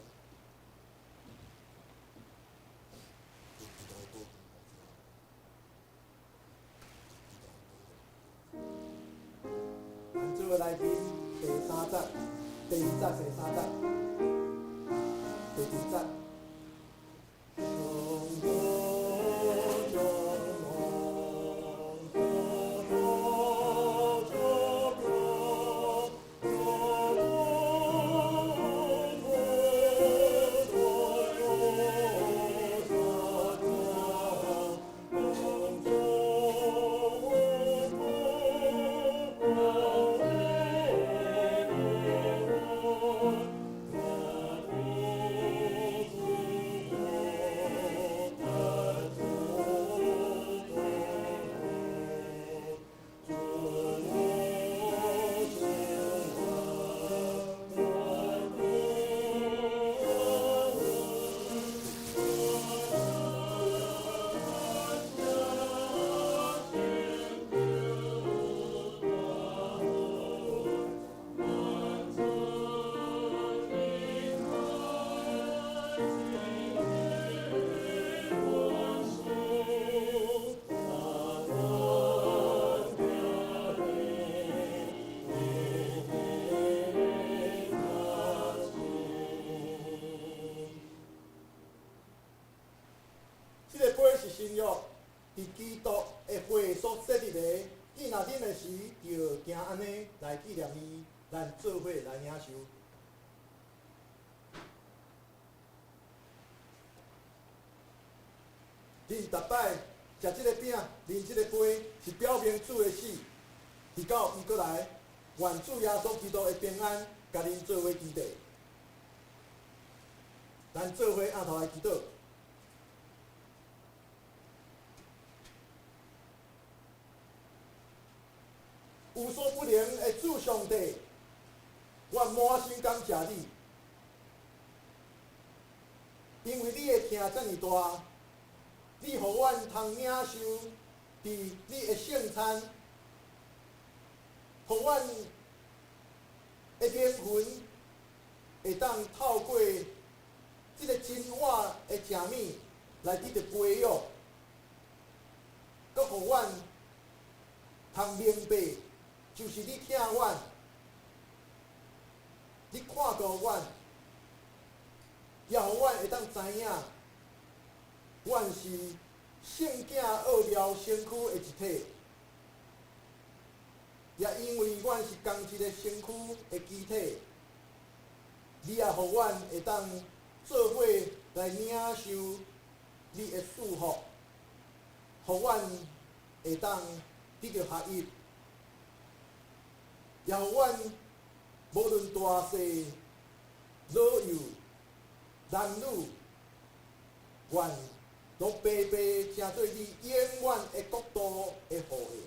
咱做伙來啉第三節、第二節、第三節、第二節。這个杯是新約，佇基督的血所設立的。既若啉的時，就行按呢來紀念伊，咱做伙來領受。恁逐擺食這个餅，啉這个杯，是表明主的死，直到伊閣來。願主耶穌基督的平安，共恁做伙基地。咱做伙按頭來祈禱。無所不能的主上帝，我滿心感謝你，因為你的疼遮爾大，你予阮通領受佇你的聖餐，予阮的靈魂會當透過這个真我的食物來得著培養，閣予阮通明白。就是你疼阮，你看顧阮，也予阮會當知影，阮是聖囝奧妙身軀的一體，也因為阮是仝一个身軀的肢體，你也予阮會當做伙來領受你的祝福，予阮會當得著合一。也予阮無論大細、老幼、男女，願攏白白成做你永遠的國度的後裔。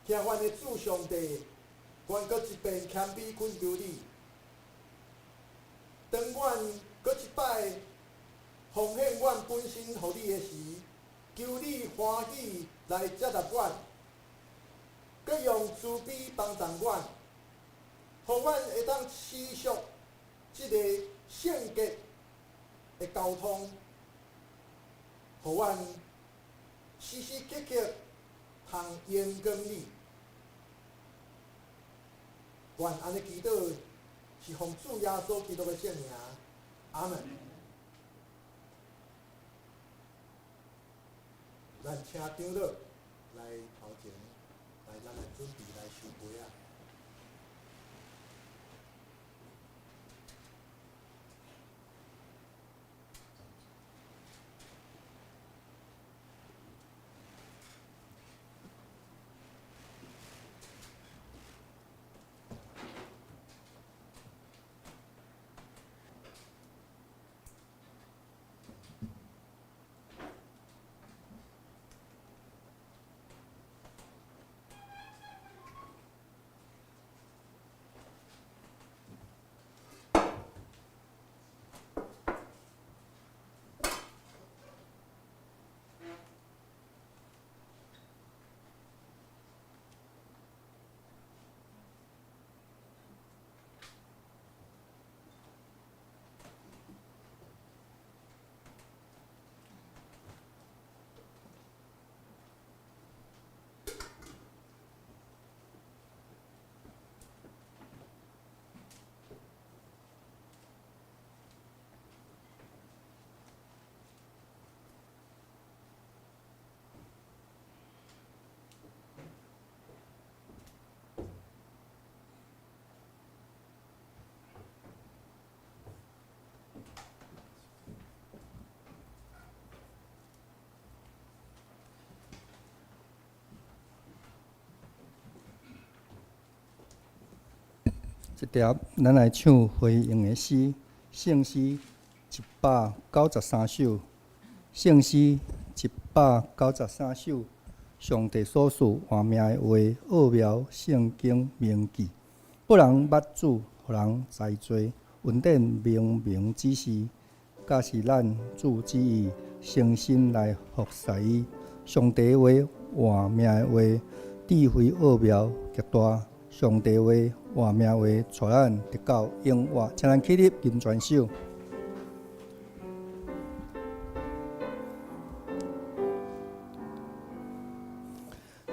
聽阮的主上帝，阮閣一遍謙卑懇求你，當阮閣一擺奉獻阮本身予你的時，求你歡喜來接納阮。閣用慈悲幫助阮，予阮會當持續這个聖潔的交通，予阮時時刻刻通榮光你。願按呢祈禱是奉主耶穌基督的聖名，阿門。咱請長老來頭前。來，咱來準備來收杯仔。這碟咱來唱回應的詩，聖詩193首，聖詩193首，上帝所賜活命的話，奧妙聖經銘記，不人捌主，予人知罪，恩典明明指示，教示咱主旨意，誠心來服侍伊。上帝話，活命的話，智慧奧妙極大。上帝話，活命話，帶咱得到永活。請咱起立，緊全手。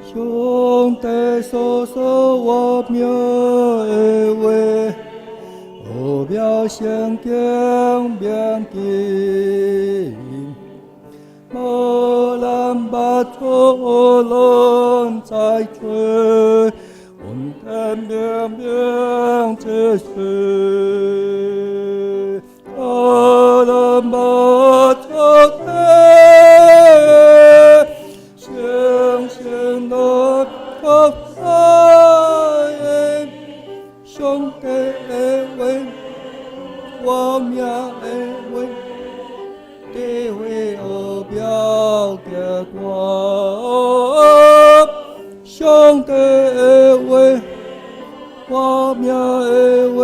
上帝所賜活命的話，奧妙聖經銘記，無人捌主，予人知罪，恩典明明指示，教人捌主的，誠心來服侍，上帝的話，活命的話，智慧奧妙極大。上帝的話，活命的話，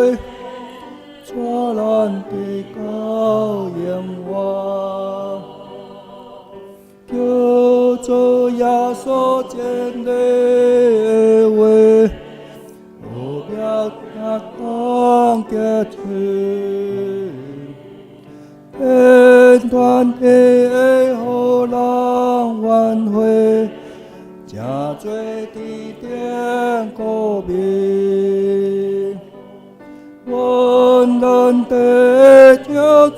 帶咱得到永活。叫做耶穌真理的話，奧妙聽講結出，天傳地予人挽回，成做地頂國民，阮咱得著罪，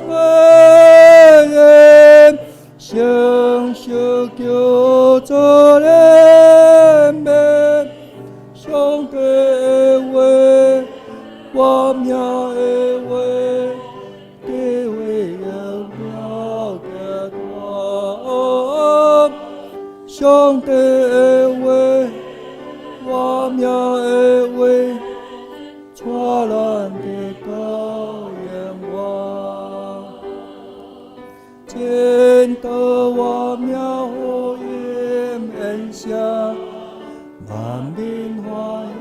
承受叫做憐憫，上帝的話，活命的話，智慧奧妙極大。上帝的話，活命的話，帶咱得到永活。真道活命福音演聲，萬民歡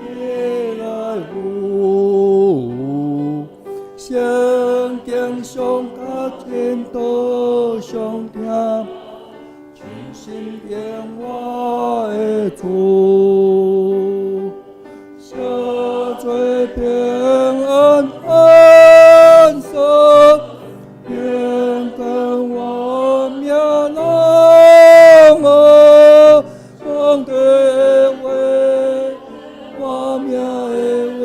喜來赴。聖經上讀真道上聽，全心永活的主，寫做平安安息，願跟活命人哦，上帝的話，活命的話，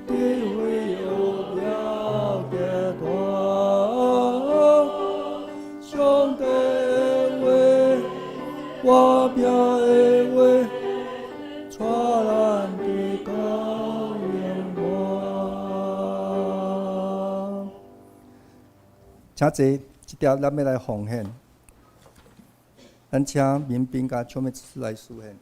智慧奧妙極大。上帝的話，活命的話，帶咱得到永活。請坐，這碟咱欲來奉獻，咱請民兵佮邱美執事來司獻。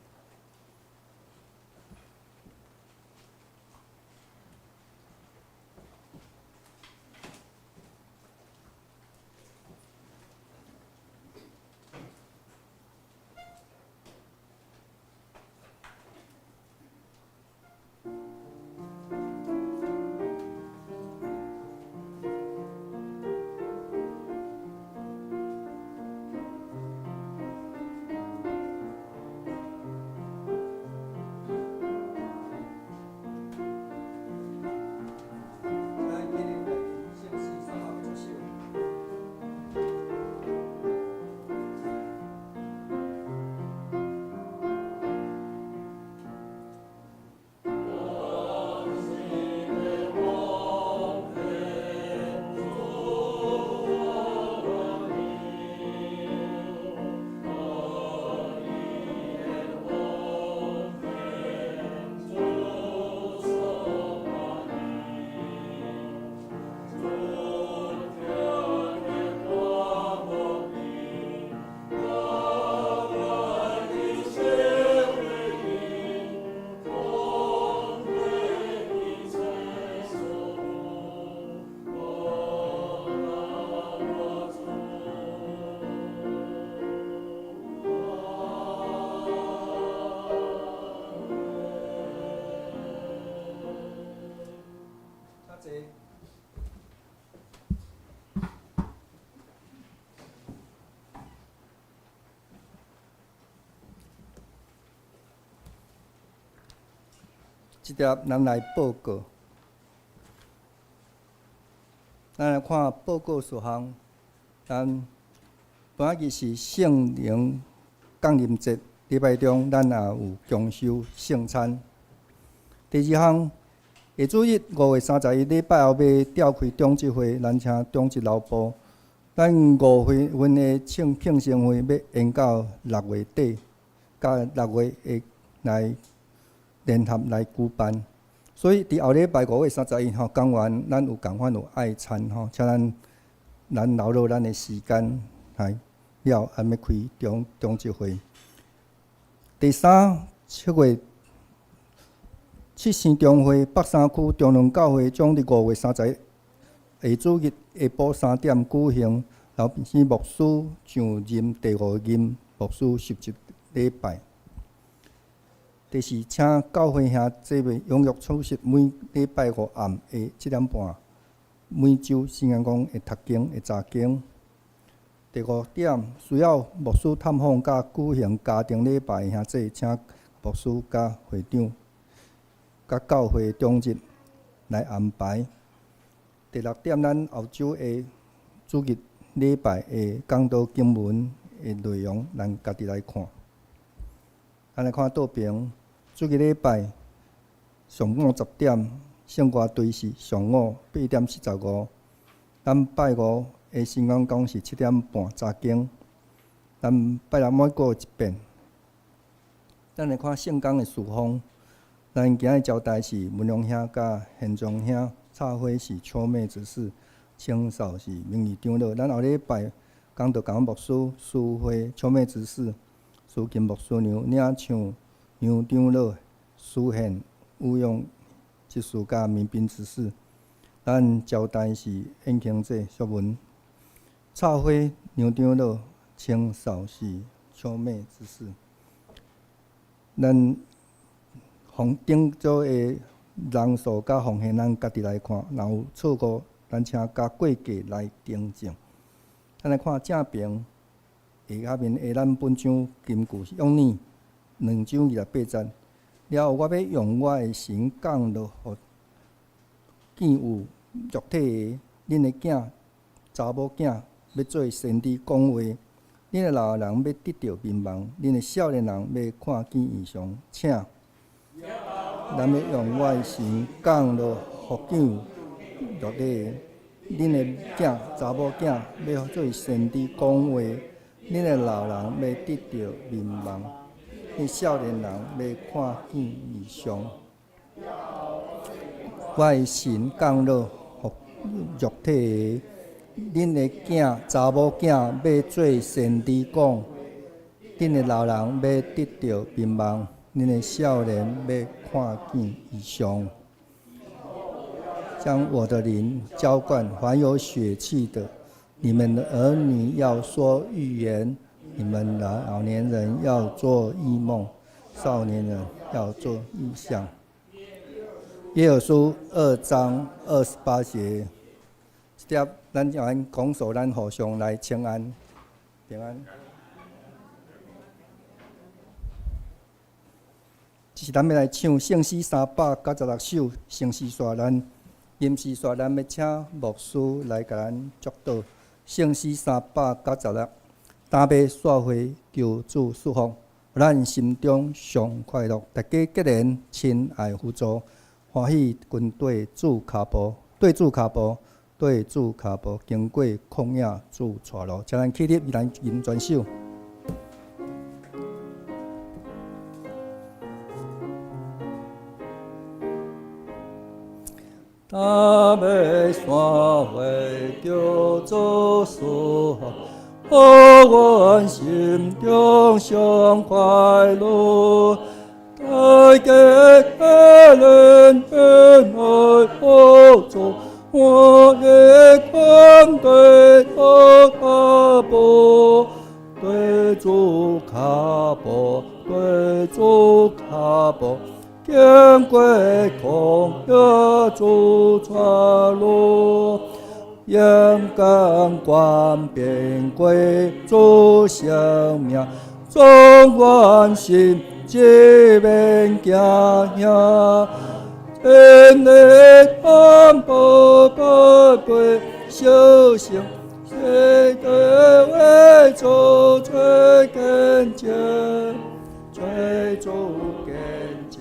坐。這帖咱來報告，咱來看報告事項。咱本日是聖靈降臨節，禮拜中咱也有共修聖餐。第二項，下主日5月31禮拜後欲召開長執會，咱請長執留步。咱5月份的慶慶生會欲延到6月底，佮六月會來聯合來舉辦。所以佇後禮拜5月31吼，講完咱有仝款有愛餐吼，請咱留落咱的時間來了，按欲開長執會。第三，7月七生中會，北山區中崙教會將佇5月31下主日下晡3點舉行，劉秉生牧師上任第五任牧師受職禮拜。第四，請教會兄姊妹踴躍出席每禮拜五暗的7點半，每週聖言講的讀經的查經。第五點，需要牧師探訪佮舉行家庭禮拜的兄姊，請牧師佮會長、佮教會長執來安排。第六點，咱後週的主日禮拜的講道經文的內容，咱家己來看。咱來看倒爿，主日禮拜上午10點，聖歌隊是上午8點45。咱拜五的聖言講是7點半查經。咱拜六每過一遍。咱來看聖工的事奉，咱今日招待是文龍兄佮賢忠兄，插花是秋妹執事，清掃是名譽長老。咱後禮拜講道講牧師、司會秋妹執事、司琴牧師娘、領唱杨長老、司宪有用執事佮民兵執事。咱招待是燕青姐、淑文，插花杨长老，清扫是秋妹执事。咱奉顶组的人數佮奉獻，咱家己來看，若有錯誤，咱請佮過計來訂正。咱來看正爿下面的咱本章金句是用呢2章28節。了後，我欲用我的神降落予見有肉體的恁的囝、查某囝，欲做先知講話；恁的老人欲得著眠夢，恁的少年人欲看見異象。請，咱欲用我的神降落予見有肉體的恁的囝、查某囝，欲做先知講話；恁的老人欲得著眠夢，恁少年人欲看見異象。我的神降落予肉體的，恁的囝、查某囝欲做先知講，恁的老人欲得著眠夢，恁的少年欲看見異象。將我的靈澆灌凡有血氣的，你們的兒女要說預言，你們的老年人要做異夢，少年人要做異象。耶和書2章28節，這帖咱咱講授，咱互相來請安，平安。這是咱欲來唱聖詩396首，聖詩煞咱吟詩煞咱欲請牧師來共咱祝禱。聖詩396，大馬散會求主祝福，咱心中上快樂。大家結連親愛互助，歡喜跟綴主跤步，綴主跤步，綴主跤步，經過曠野主帶路，請咱起立，來吟全首。大馬散會求主祝福，予阮心中上快樂。大家結連親愛互助，歡喜跟綴主跤步，綴主跤步，綴主跤步。經過曠野主帶路，勇敢權柄歸主聖名，縱願心志免驚嚇。天的擔保寶貝，小心世的為主做見證，做主見證。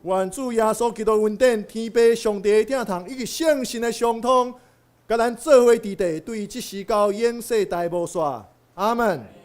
願主耶穌基督恩典、天父上帝的疼痛以及聖神的相通，佮咱做伙佇地，對這時到永世代無煞。阿門。